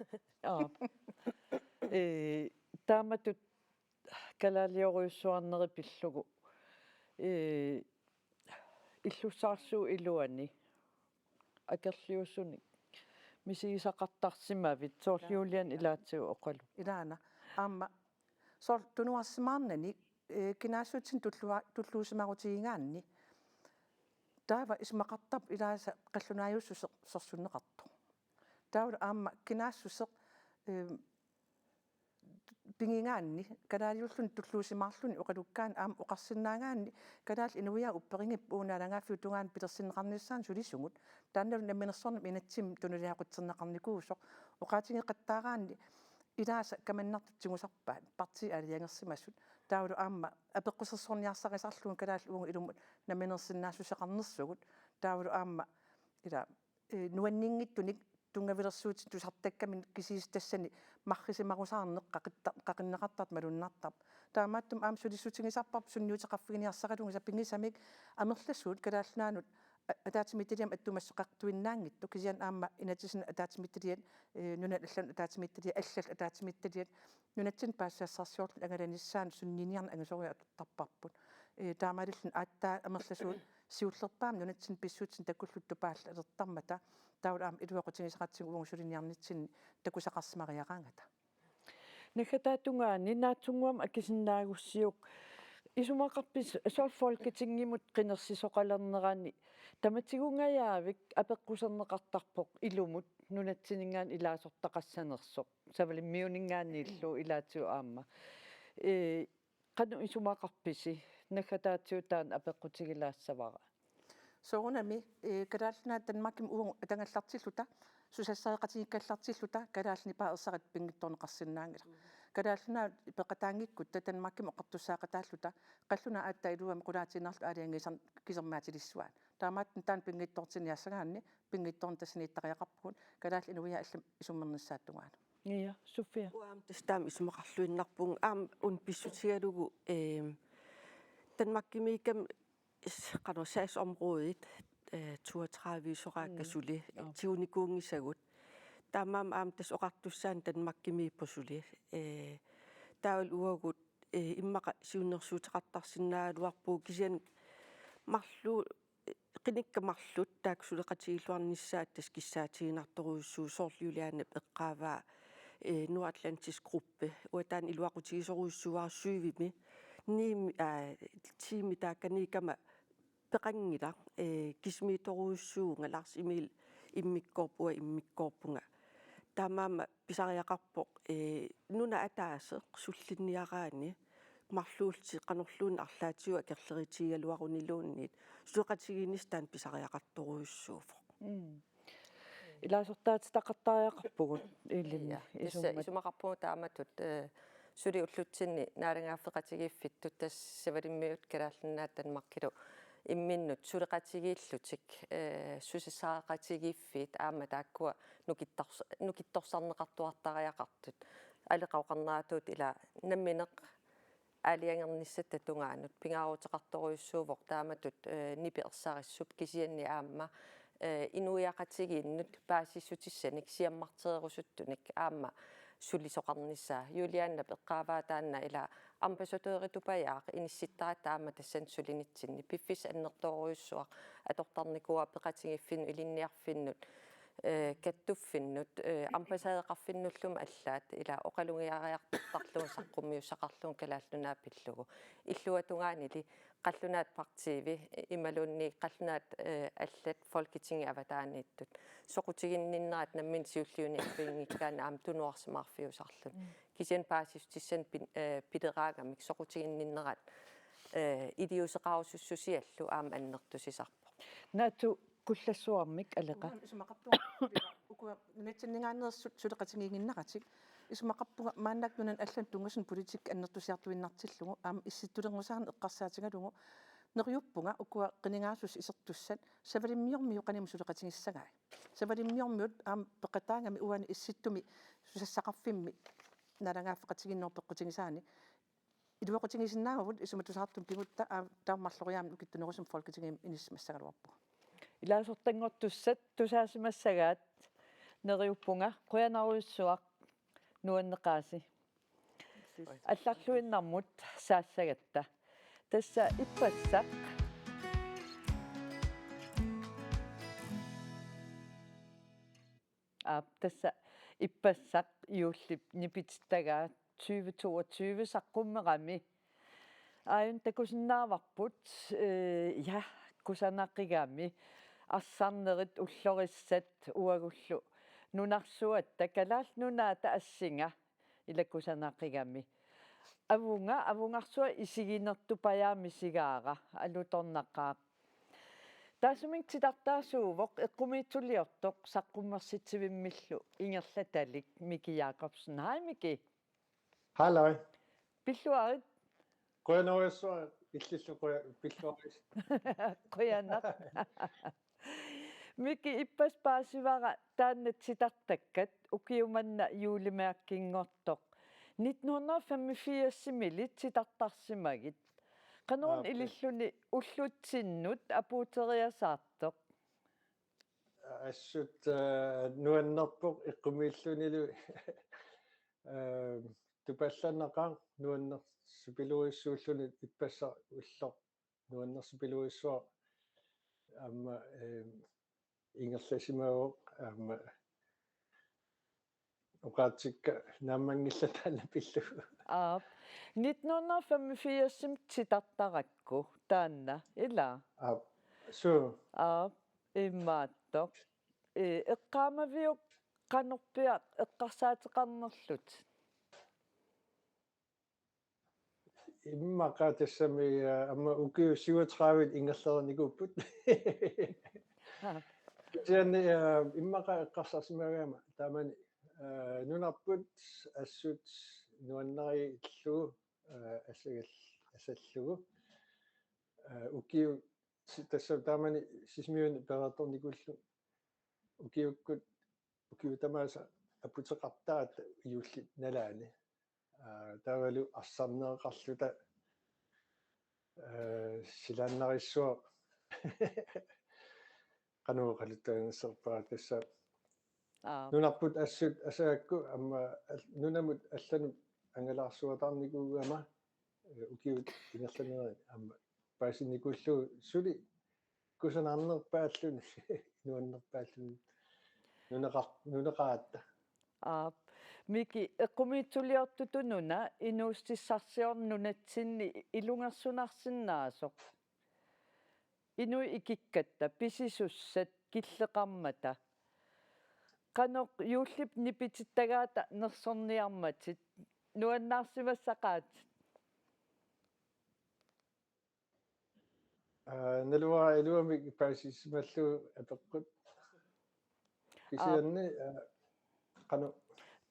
Aap. Eh, taamatut kalaaliorujussuarneri pillugu, eh, illussaarsuup iluani akerliusunik misigisaqartarsimavit, soorlu Julian ilaatigut oqaluit. Ilaana. Aamma soorlu tunuarsimaarnani, eh, kinaassutsinik tullua-, tulluusimarutigigaanni. Taava isumaqartarpoq ilaasa qallunaajussuseq sorsunneqartoq. Taavalu aamma kinaassuseq, eh, pigigaanni, kalaaliulluni tulluusimaarluni oqalukkaanni aamma oqarsinnaagaanni, kalaallit inuiaat upperigipput uagut naalagaaffiup tungaanut pilersinneqarnissaannut sulisugut. Taannalu namminersornermi inatsimmi tunuliaqutserneqarnikuusoq. Oqaatigeqattaaraanni ilaasa kamannartut tigusarpaat, partiit aalajangersimasut. Taavalu aamma apeqqusersorniarsarisarlugu kalaallit uagut ilumut namminersinnaassuseqarnersugut. Taavalu aamma ila, eh, nuanninngitsunik tunngavilersuutit tusartakkaminnik kisiisa tassani marrisimarusaarneq qaqitta-, qaqinneqartartoq malunnartarpoq. Taamaattumik aamma sulissutigisarparput sunniuteqarfiginiarsaralugu, kisianni pigisamik amerlasuut Kalaallit Nunaannut a-, ataatsimiititaliami attuumassuteqartuinnaanngitsut, kisianni aamma inatsisinni ataatsimiititaliat, eh, nunat allanut ataatsimiititaliat, allat ataatsimiititaliat, nunatsinni paasisassarsiorlutik angalanissaannut sunniniarneq angisorujuk atortarparput. Eh, taamaalilluni aatsaat amerlasuut siullerpaamik nunatsinni pissutsinni takullutik tupaallutik atortarmata, taavalu aamma iluaqutigisaqartigu uagut suliniarnitsinni takusaqarsimariaraangata. Naggataatungaani naatsunnguamik akisinnaagussiuk, isumaqarpisi soorlu Folketingimut qinersisoqalernerani tamatigungajaavik apeqquserneqartarpoq ilumut nunatsininngaanniit ilaasortaqassanersoq, Savalimmiuninngaanniillu ilaatigut aamma. Ee, qanoq isumaqarpisi, naggataatigut taanna apeqqutigilaassavara? Soorunami, eh, Kalaallit Nunaat Danmarkimut uagut atagallartilluta, susassareqatigiikkallartilluta, Kalaallit Nunaat ersarit pinngitsoorneqarsinnaanngilaq. Kalaallit Nunaat peqataanngikkutta Danmarkimut oqartussaaqataalluta, qallunaat aatsaat iluamik qulaatiinnarlutik aalajangiisarneq kisermaatilissuaat. Taamaattumik taanna pinngitsoortinniassagaanni, pinngitsoorneq tassaniittariaqarpugut, kalaallit inuiaat allamik isummernissaata tungaanut. Ja, Sofia. Uanga aamma tassa taama isumaqarluinnarpunga, aamma una pissutigalugu, ehm, Danmarkimiikkami s-, qanoq sagsområdet, eh, toogtredive-isoraakka Mm. suli, Joo. tigunikuunngisagut. Taamaammat aamma tassa oqartussaani Danmarkimiippoq suli. Eh, taavalu uagut, eh, immaqa siunnersuuteqartarsinnaagaluarpugut kisianni marluk, eh, qinikkat marluk taakku suleqatigilluarnissaat tassa kissaatiginartorujussuuvoq, soorlu Julianep eqqaavaa, eh, Nordatlantisk Gruppe, uanga taanna iluaqutigisorujussuuara syvimi, niimi, aa, tiimi taakkaniikkama peqanngilaq, eh, kisimiittorujussuuvunga, Lars Emil immikkoorpoq, uanga immikkoorpunga. Taamaammat pisariaqarpoq, eh, nuna ataaseq sullinniaraanni marluullutik qanorluunniit arlaatigut akerleritigigaluaruniluunniit suleqatigiinnissaq taanna pisariaqartorujussuuvoq. Mm. Ilaasortaatitaqartariaqarpugut ilimi. Ja, tassa isummat. Isumaqarpugut taamatut, eh, suli ullutsinni naalagaaffeqatigiiffittut, tassa Savalimmiut Kalaallit Nunaat Danmarkilu imminnut suleqatigiillutik, eh, susassareqatigiiffiit aamma taakkua nukittors-, nukittorsarneqartuartariaqartut. Aleqoqarneratuut ila nammineq aalajangernissatta tungaanut pingaaruteqartorujussuuvoq taamatut, eh, nipi ersarissup kisianni aamma, eh, inuiaqatigiinnut paasissutissanik siammartererusuttunik aamma sulisoqarnissaa. Julianep eqqaavaa taanna ila ambassadørituppajaaq inissittaratta aamma tassani sulinitsinni. Piffissaq annertoorujussuaq atortarnikuuara peqatigiiffinnut, ilinniarfinnut, eh, kattuffinnut, eh, ambassadeqarfinnullumi allaat, ila oqalugiariartortarlugu saqqummiussaqarlugu Kalaallit Nunaat pillugu. Illuatungaanili qallunaat partiivi imaluunniit qallunaat, eh, allat Folketingip avataaniittut soqutiginninnerat nammineq siulliuniarfiginngikkaanni aamma tunuarsimaarfiusarluni. Mm. Kisianni paasissutissanik pin-, eh, pileraangamik soqutiginninnerat, eh, iliuuseqarusussusiallu aamma annertusisarpoq. Naatsukullassuarmik Aleqa. Uanga isumaqarpunga, ukua nunatsinninngaanneersut suleqatigiinnginneratik. Isumaqarpunga maannakkut nunanut allanut tunngasunut politikki annertusiartuinnartillugu, aamma issittulerusaaneq eqqarsaatigalugu. Neriuppunga ukua qinigaasussat isertussat Savalimmiormiut qanimut suleqatigissagai. Savalimmiormiut aamma peqataagami uani Issittumi susassaqarfimmi naalagaaffeqatigiinnerup peqqutigisaani. Iluaqutigisinnaavagut, isumatusaartumik pigutta, aa, taava marloriaammik nukittunerusumik Folketingimi inissisimassagaluarpugut. Ilaasortanngortussat tusaasimassagaat, neriuppunga, qujanarujussuaq, nuanneqaasi. Allarluinnarmut saassagatta. Tassa ippassaq. Aap, tassa ippassaq juullip nipitittagaa tyve toogtyve saqqummerami. Aajuna takusinnaavarput, eh, ja, kusanaqigami, arsarnerit ullorissat uagullu nunarsuatta Kalaallit Nunaata assinga ila kusanaqigami. Avunga, avungarsuaq isiginertupajaa misigaara, alutornaqaaq. Taassuminnga titartaasuuvoq eqqumiitsuliortoq saqqummersitsivimmillu ingerlatalik, Miki Jakobsen. Hej Miki. Halløj. Pilluarit. Qujanarujussuaq, illillu quja-, pilluarit. Qujanaq. Miki, ippassaq paasivara taanna titartakkat, ukiumanna juulimeerkinngortoq. Nitten hundrede og femogfirsimiilli titartarsimagit. Qanoruna Aap. Ililluni ullutsinnut apuuteriasaartoq? Assut, eh, nuannerpoq eqqumiillunilu, eh, tupallannaqaaq nuannersupiloorujussuulluni ippassaq ulloq nuannersupiloorujussuaq aamma, eh, ingerlasimavoq aamma oqaatsikka naammanngillat taanna pillugu. Aap. Nitten hundrede og femogfirsimi titartarakku taanna, ilaa? Aap. Suu. Aap. Imaattoq. Eh, eqqaamaviuk qanorpiaq eqqarsaateqarnerlutit? Immaqa tassami, eh, aamma ukiut syvogtredive ingerlareernikuupput. Aap. Kisianni, eh, immaqa eqqarsarsimagaama taamani, eh, nunarput assut nuannarillugu, eh, assagal-, assallugu. Eh, ukiut si-, tassa taamani Sisimiuni pereertornikuullugu ukiukkut, ukiut tamaasa aputeqartaratta juulli nalaani. Aa, taavalu arsarneqarluta, aa, silaannarissuaq. Qanoq oqaluttuarisarpara tassa. Aap. Nunarput assut asagakku aamma al-, nunamut allanut angalaarsuataarnikuugama, ee, ukiut ingerlanerini aamma paasinikuullugu suli kusanarnerpaalluni, nuannerpaalluni, nuneqar-, nuneqaratta. Aap. Miki, eqqumiitsuliortutut nuna inuussutissarsiorneq nunatsinni ilungersunarsinnaasoq. Inuit ikikkatta, pisisussat, killeqarmata. Qanoq juullip nipitittagaata nersorniarmatit, nuannaarsimassaqaatit? Aa, naluara iluamik paasisimallugu apeqqut. Kisianni, aa, qanoq.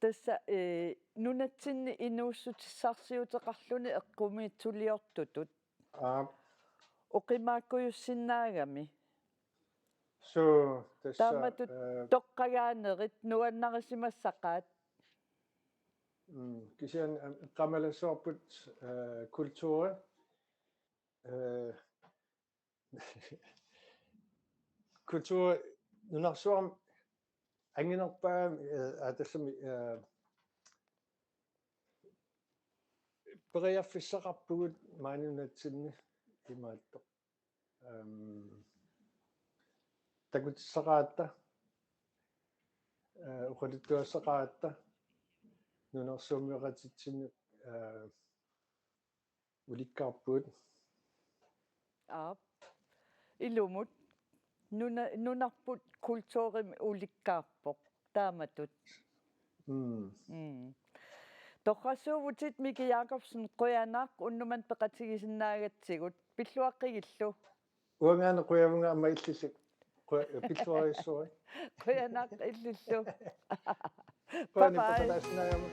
Tassa, ee, nunatsinni inuussutissarsiuteqarluni eqqumiitsuliortutut. Aap. Oqimaakujussinnaagami. Suu, tassa, taamatut, ee, toqqagaanerit nuannarisimassaqaat. Mm, kisianni, ee, eqqaamalassuarput, ee, kulturi, ee, kulturi nunarsuarmi anginerpaamik, ee, aa, tassami, ee, periarfissaqarpugut maani nunatsinni imaattoq. Ehm, takutissaqaratta, ee, oqaluttuassaqaratta, nunarsuummioqatitsinnut, ee, ulikkaarpugut. Aap. Ilumut. Nuna-, nunarput kulturimi ulikkaarpoq. Taamatut. Mm. Mm. Torrassuuvutit Miki Jakobsen, qujanaq unnuk manna peqatigisinnaagatsigut. Pilluaqqigillu. Uangaana qujavunga aamma illillu. Qu-, pilluarujussuuara. Qujanaq illillu. Qujanaq. Bye bye. Peqataassinnaagama.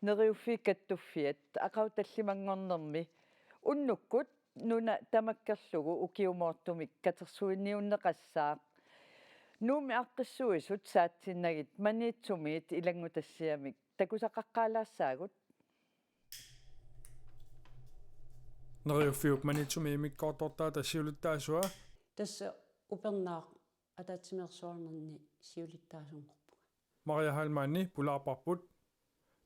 Neriuffiit Kattuffiat, aqagu tallimanngornermi unnukkut nuna tamakkerlugu ukiumoortumik katersuiniunneqassaaq. Nuummi aaqqissuisut saatsinnagit Maniitsumiit ilanngutassiamik takusaqaqqaalaassaagut. Neriuffiup Maniitsumi immikkoortortaata siulittaasua. Tassa upernaaq ataatsimeersuarnerni siulittaasunngorpunga. Maria Heilmanni pulaarparput.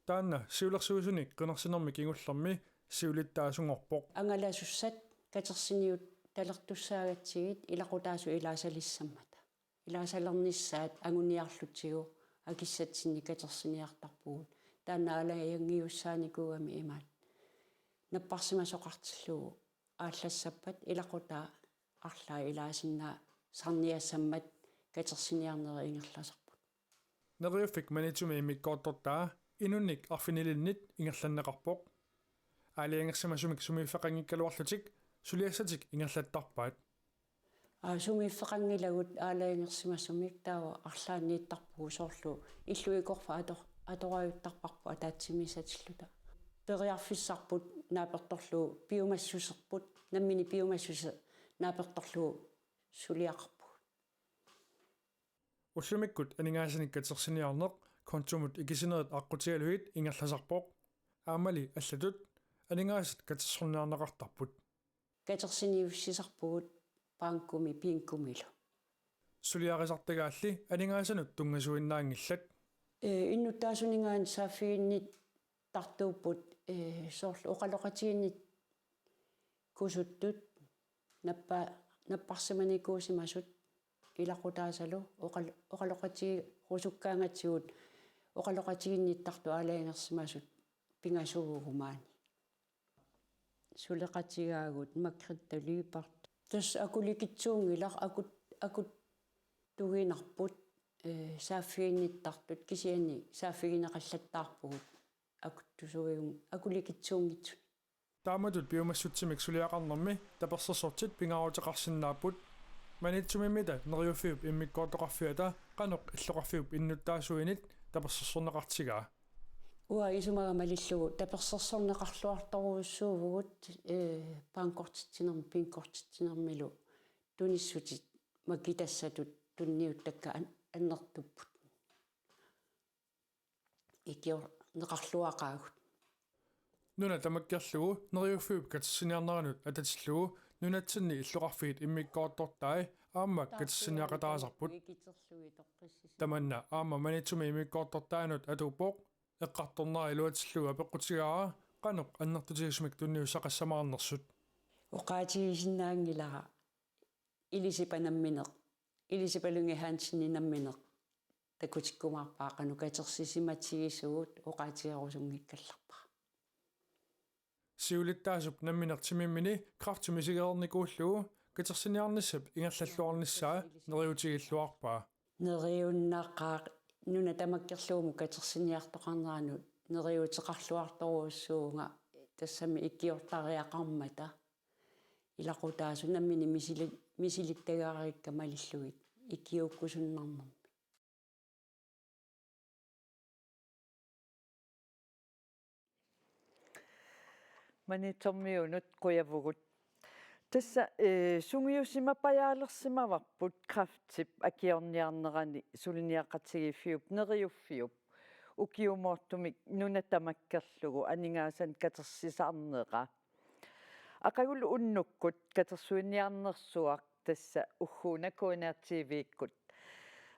Taanna siulersuisunik qinersinermi kingullermi siulittaasunngorpoq. Angalasussat katersiniuttalertussaagatsigit ilaqutaasut ilaasalissammata. Ilaasalernissaat anguniarlutsigu akissatsinnik katersiniartarpugut. Taanna aalajangiussaanikuugami imaat. Napparsimasoqartillugu aallassappat ilaqutaa arlaat ilaasinnaasarniassammat katersiniarnerit ingerlasarput. Neriuffik Maniitsumi immikkoortortaa inunnik arfinilinnit ingerlanneqarpoq. Aalajangersimasumik sumiiffeqanngikkaluarlutik suliassatik ingerlattarpaat. Aa, sumiiffeqanngilagut aalajangersimasumik, taava arlaanniittarpugut, soorlu illuikorfa ator-, atorajuttarparput ataatsimiissatilluta. Periarfissarput naapertorlugu piumassuserput, nammineq piumassuseq naapertorlugu suliaqarpugut. Ullumikkut aningaasanik katersiniarneq kontomut ikisinerit aqqutigalugit ingerlasarpoq. Aammali allatut aningaasat katersorniarneqartarput. Katersiniussisarpugut bankimi, pinkumilu. Suliarisartagaalli aningaasanut tunngasuinnaanngillat. Ee, innuttaasuninngaanniit saaffiginnittartuupput, ee, soorlu oqaloqatigiinniit kusuttut nappa-, napparsimanikuusimasut ilaqutaasalu oqal-, oqaloqatigerusukkaangatsigut oqaloqatigiinnittartut aalajangersimasut pingasuugumaani. Suleqatigaagut Margrethe Lyberth. Tassa akulikitsuunngilaq, akut-, akuttuginarput, ee, saaffiginnittartut, kisianni saaffigineqallattaarpugut akuttusuigun-, akulikitsuunngitsunik. Taamatut piumassutsimik suliaqarnermi tapersersortit pingaaruteqarsinnaapput. Maniitsumimmita Neriuffiup immikkoortoqarfiata qanoq illoqarfiup innuttaasuinit tapersersorneqartigaa? Uanga isumaga malillugu tapersersorneqarluartorujussuuvugut, ee, bankortitsinermi, pinkortitsinermilu tunissutit makitassatut tunniuttakkat an-, annertupput. Ikiorneqarluaqaagut. Nuna tamakkerlugu Neriuffiup katersiniarneranut atatillugu nunatsinni illoqarfiit immikkoortortai aamma katersiniaqataasarput. Tamanna aamma Maniitsumi immikkoortortaanut atuuppoq. Eqqartornera iluatsillugu apeqqutigaara qanoq annertutigisumik tunniussaqassamaarnersut. Oqaatigisinnaanngilara Elisabeth nammineq, Elisabeth Lynge Hansen nammineq takutikkumaarpara qanoq katersisimatigisugut, oqaatigerusunngikkallarpara. Siulittaasup nammineq timimmini kræfti misigereernikuullugu katersiniarnissap ingerlalluarnissaa neriutigilluarpaa. Neriunnaqaaq, nuna tamakkerlugu katersiniartoqarneranut neriuuteqarluartorujussuuvunga, tassami ikiortariaqarmata. Ilaqutaasut nammineq misili-, misilittagaarikka malillugit ikiuukkusunnarnermik. Maniitsormiunut qujavugut. Tassa, ee, sungiusimapajaalersimavarput kræftip akiorniarnerani suliniaqatigiiffiup Neriuffiup ukiumoortumik nuna tamakkerlugu aningaasanik katersisarnera. Aqagulu unnukkut katersuiniarnersuaq tassa ugguuna K N R T V-kkut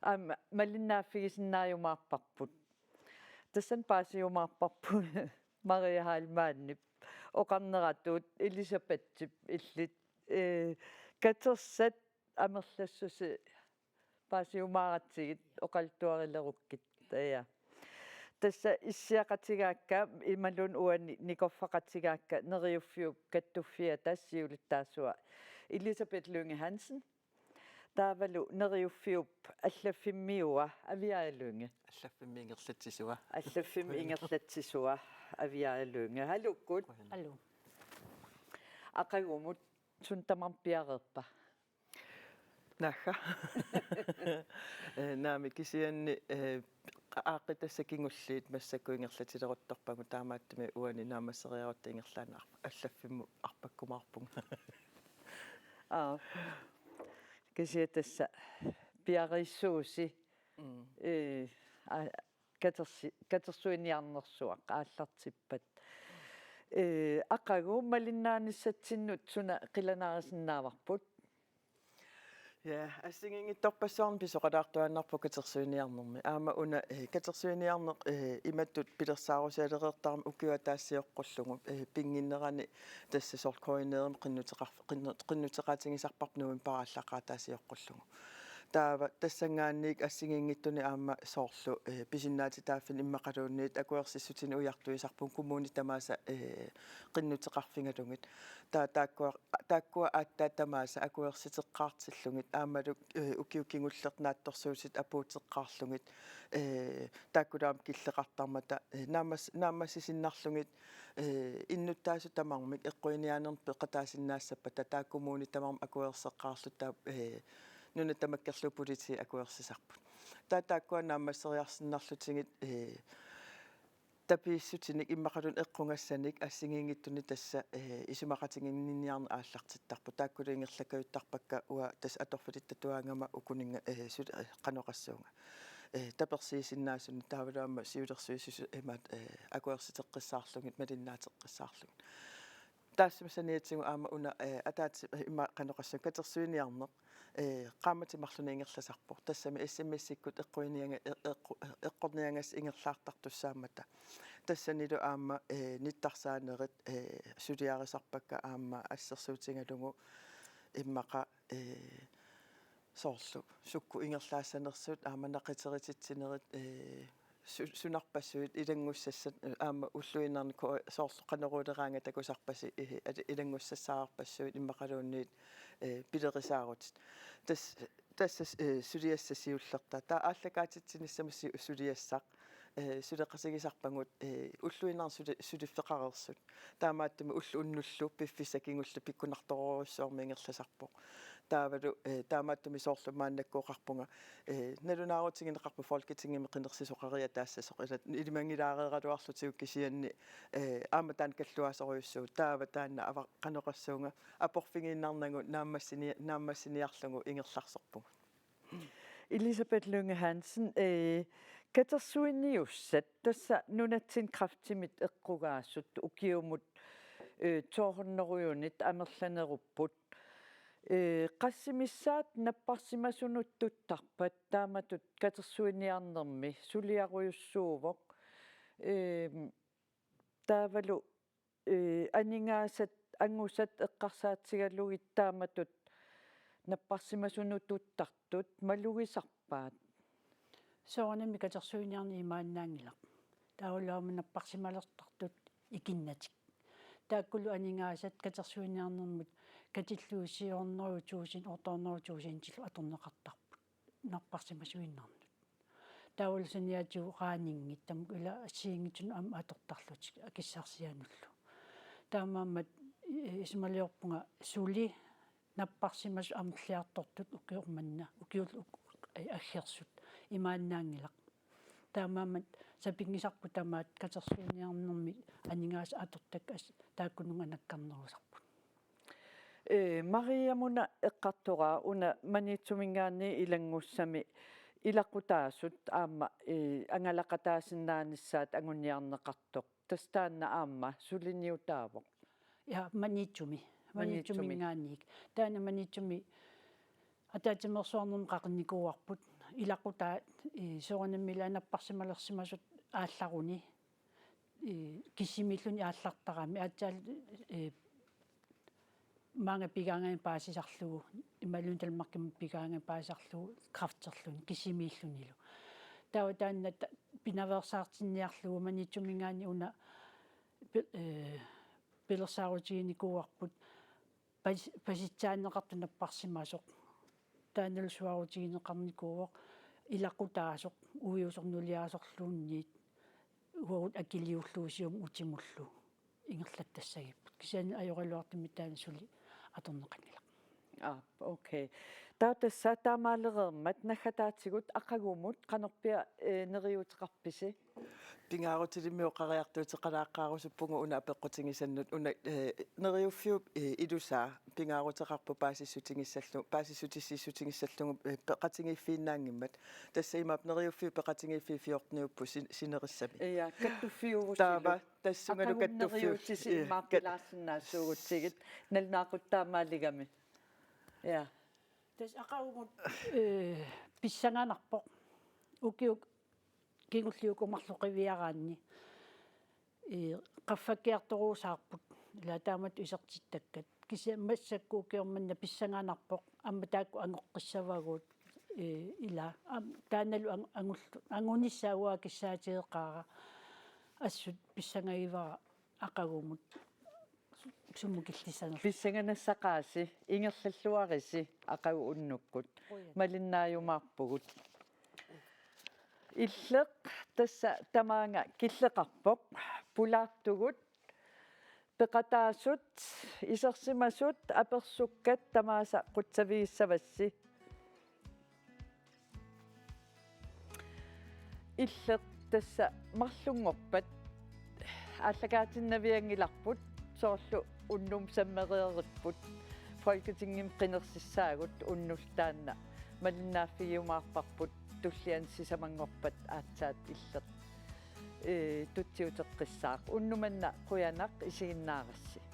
aamma malinnaaffigisinnaajumaarparput. Tassani paasiumaarparput Maria Heilmannip oqarneratut Elisabethip illit, ee, katersat amerlassuseq paasiumaaratsigit oqaluttuarilerukkit, ja. Tassa issiaqatigaakka imaluunniit uani nikorfaqatigaakka Neriuffiup kattuffiata siulittaasua Elisabeth Lynge Hansen. Taavalu Neriuffiup allaffimmiua Aviaja Lynge. Allaffimmi ingerlatsisua. Allaffimmi ingerlatsisua Aviaja Lynge. Haluukkut. Haluu. Aqagumut suut tamarmik piareerpa? Naagga. Ee, naamik, kisianni, ee, aaqqitassat kingulliit massakkut ingerlatileruttorpagut, taamaattumik uani naammasseriarutta ingerlaannaq arp-, allaffimmut arpakkumaarpunga. Aa. Kisianni tassa piareersuusi. Mm. Ee, a-, katersi-, katersuiniarnersuaq aallartippat. Ee, aqagu malinnaanissatsinnut suna qilanaarisinnaavarput? Ja, assigiinngitsorpassuarnik pisoqalaartuaannarpoq katersuiniarnermi. Aamma una, ee, katersuiniarneq, ee, imatut pilersaarusialereertarami ukioq ataaseq sioqqullugu, ee, pinnginnerani tassa soorlu K N R-imi qinnuteqarf-, qinnu-, qinnuteqaatigisarparput novembarip aallaqqaataani sioqqullugu. Taava tassanngaanniit assigiinngitsunik aamma soorlu, eh, pisinnaatitaaffiit immaqaluunniit akuersissutinik ujartuisarpugut, kommunit tamaasa, eh, qinnuteqarfigalugit. Taa-, taakkua, taakkua aatsaat tamaasa akuersiteqqaartillugit aammalu, eh, ukiut kingulliit naatsorsuutit apuuteqqaarlugit, eh, taakkulu aamma killeqartarmata, eh, naammas-, naammassisinnarlugit, eh, innuttaasut tamarmik eqquiniaanermik peqataasinnaassappata taava kommunit tamarmik akuerseqqaarlutik taava, eh, nuna tamakkerlugu politiit akuersisarput. Taava taakkua naammasseriarsinnarlutigit, eh, tapiissutinik immaqaluunniit eqqugassanik assigiinngitsunik tassa, eh, isumaqatiginninniarneq aallartittarpoq. Taakkulu ingerlakkajuttarpakka uanga tassa atorfilittatuaangama ukuninnga, eh, suli-, eh, qanoq oqassuunga. Eh, tapersiisinnaasunik taavalu aamma siulersuisut imaat, eh, akuersiteqqissaarlugit, malinnaateqqissaarlugit. Taassuma saniatigut aamma una, eh, ataatsip, eh, ima qanoq oqassuunga katersuiniarneq, eh, qaammatit marlunnik ingerlasarpoq. Tassami S M S-ikkut eqquinianga-, e-, eqqu-, eqqorniagassat ingerlaartartussaammata. Tassanilu aamma, eh, nittarsaanerit, eh, suliarisarpakka aamma assersuutigalugu immaqa, eh, soorlu sukkut ingerlaassanersut aamma naqiterititsinirit, eh, su-, sunarpassuit ilanngussassat, eh, aamma ulluinnarni ko-, soorlu qanoruuleraangat takusarpasi, eh, al-, ilanngussassaarpassuit immaqaluunniit, eh, pilerisaarutit. Tas-, tassa, eh, suliassaq siullerta. Taava aallakaatitsinissamut si-, suliassaq, eh, suleqatigisarpagut, eh, ulluinnarni suli-, suliffeqareersut. Taamaattumik ulloq unnullu piffissaq kingulleq pikkunartorujussuarmik ingerlasarpoq. Taavalu, eh, taamaattumik soorlu maannakkut oqarpunga, eh, nalunaarutigineqarpoq Folketingimi qinersisoqariataassasoq, ila ilimanngilaareeraluarlutigu kisianni, eh, aamma taanna kalluaasorujussuuvoq, taava taanna ava-, qanoq oqassuunga aporfigiinnarnagu naammassini-, naammassiniarlugu ingerlarsorpugut. Elisabeth Lynge Hansen, eh, katersuiniussat tassa nunatsinni kræftimit eqqugaasut ukiumut, eh, to hundredenit amerlanerupput. Eh, qassit missaat napparsimasunut tuttarpat taamatut katersuiniarnermi suliarujussuuvoq. Eh, taavalu, eh, aningaasat angusat eqqarsaatigalugit taamatut napparsimasunut tuttartut malugisarpaat? Soorunami katersuiniarneq imaannaanngilaq. Taavalu aamma napparsimalertartut ikinnatik. Taakkulu aningaasat katersuiniarnermut katillugit syv hundrede tusind, otte hundrede tusindillu atorneqartarput napparsimasuinnarnut. Taavalu saniatigut raaningit tamakku ila assigiinngitsunut aamma atortarlutik akissarsianullu. Taamaammat, eh, isumaliorpunga suli napparsimasut amerliartortut ukiormanna, ukiut uk-, eh, aggersut imaannaanngilaq. Taamaammat sapinngisarput tamaat katersuiniarnermi aningaasat atortakkat as-, taakkununnga nakkarnerusarput. Eh, Maria Muna eqqartoraa una Maniitsuminngaanniit ilanngussami ilaqutaasut aamma, eh, angalaqataasinnaanissaat anguniarneqartoq. Tassa taanna aamma suliniutaavoq. Ja, Maniitsumi. Maniitsumi. Maniitsuminngaanniit. Taanna Maniitsumi ataatsimeersuarnermi qaqinnikuuarput. Ilaqutaat, eh, soorunami ila napparsimalersimasut aallaruni. Eh, kissimiilluni aallartarami. Aatsaat, eh, maanga pigaangamik paasisarlugu, imaluunniit Danmarkimut pigaangamik paasisarlugu kræfterluni, kissimiillunilu. Taava taanna ta-, pinaveersaartinniarlugu Maniitsuminngaanniit una pi-, eh, pilersaarutiginikuuarput pas-, pasitsaanneqartoq napparsimasoq. Taannalu suaarutigineqarnikuuvoq ilaqutaasoq uiusornuliaasorluunniit uagut akiliullugu siumut utimullu ingerlattassagipput. Kisianni ajoraluartumik taanna suli atorneqanngilaq. Aa, okay. Taava tassa taamaalereermat naggataatigut aqagumut qanorpiaq, eh, neriuuteqarpisi? Pingaarutilimmi oqariartuuteqalaaqqaarusuppunga una apeqqutigisannut una, eh, Neriuffiup, eh, ilusaa pingaaruteqarpoq paasissutigissallu-, paasissutissiissutigissallugu, eh, peqatigiiffiinnaanngimmat. Tassa imaappoq Neriuffiup peqatigiiffii fjorteniupput sin-, sinerissami. Ja, kattuffiuvusilu. Taava tassungalu aqagunneriutisi kattuffiu-, eh, kat-, immaappilaarsinnaasuugutsigit nalunaaquttat taamaaligami. Ja. Tassa aqagumut, eh, pissanganarpoq. Ukiut kingulliit uku marluk qiviaraanni, eh, qaffakkiartoruusaarput, ila taamatut isertittakkat. Kisianni massakkut ukioq manna pissanganarpoq, aamma taakku angoqqissavagut, eh, ila, am-, taannalu ang-, angullu-, angunissaa uanga kissaatigeqaara, assut pissangagivara aqagumut sumut killissanerlugu. Pissanganassaqaasi, ingerlalluarisi aqagu unnukkut. Qujan. Malinnaajumaarpugut. Illeq tassa tamaanga killeqarpoq, pulaartugut, peqataasut, isersimasut, apersukkat tamaasa qutsavigissavassi. Illeq tassa marlunngorpat Aallakaatinnavianngilarput, soorlu unnuk sammereeripput, Folketingimi qinersissaagut, unnullu taanna malinnaaffigiumaarparput tulliani sisamanngorpat aatsaat illit, ee, tutsiuteqqissaaq. Unnuk manna qujanaq, isiginnaarassi.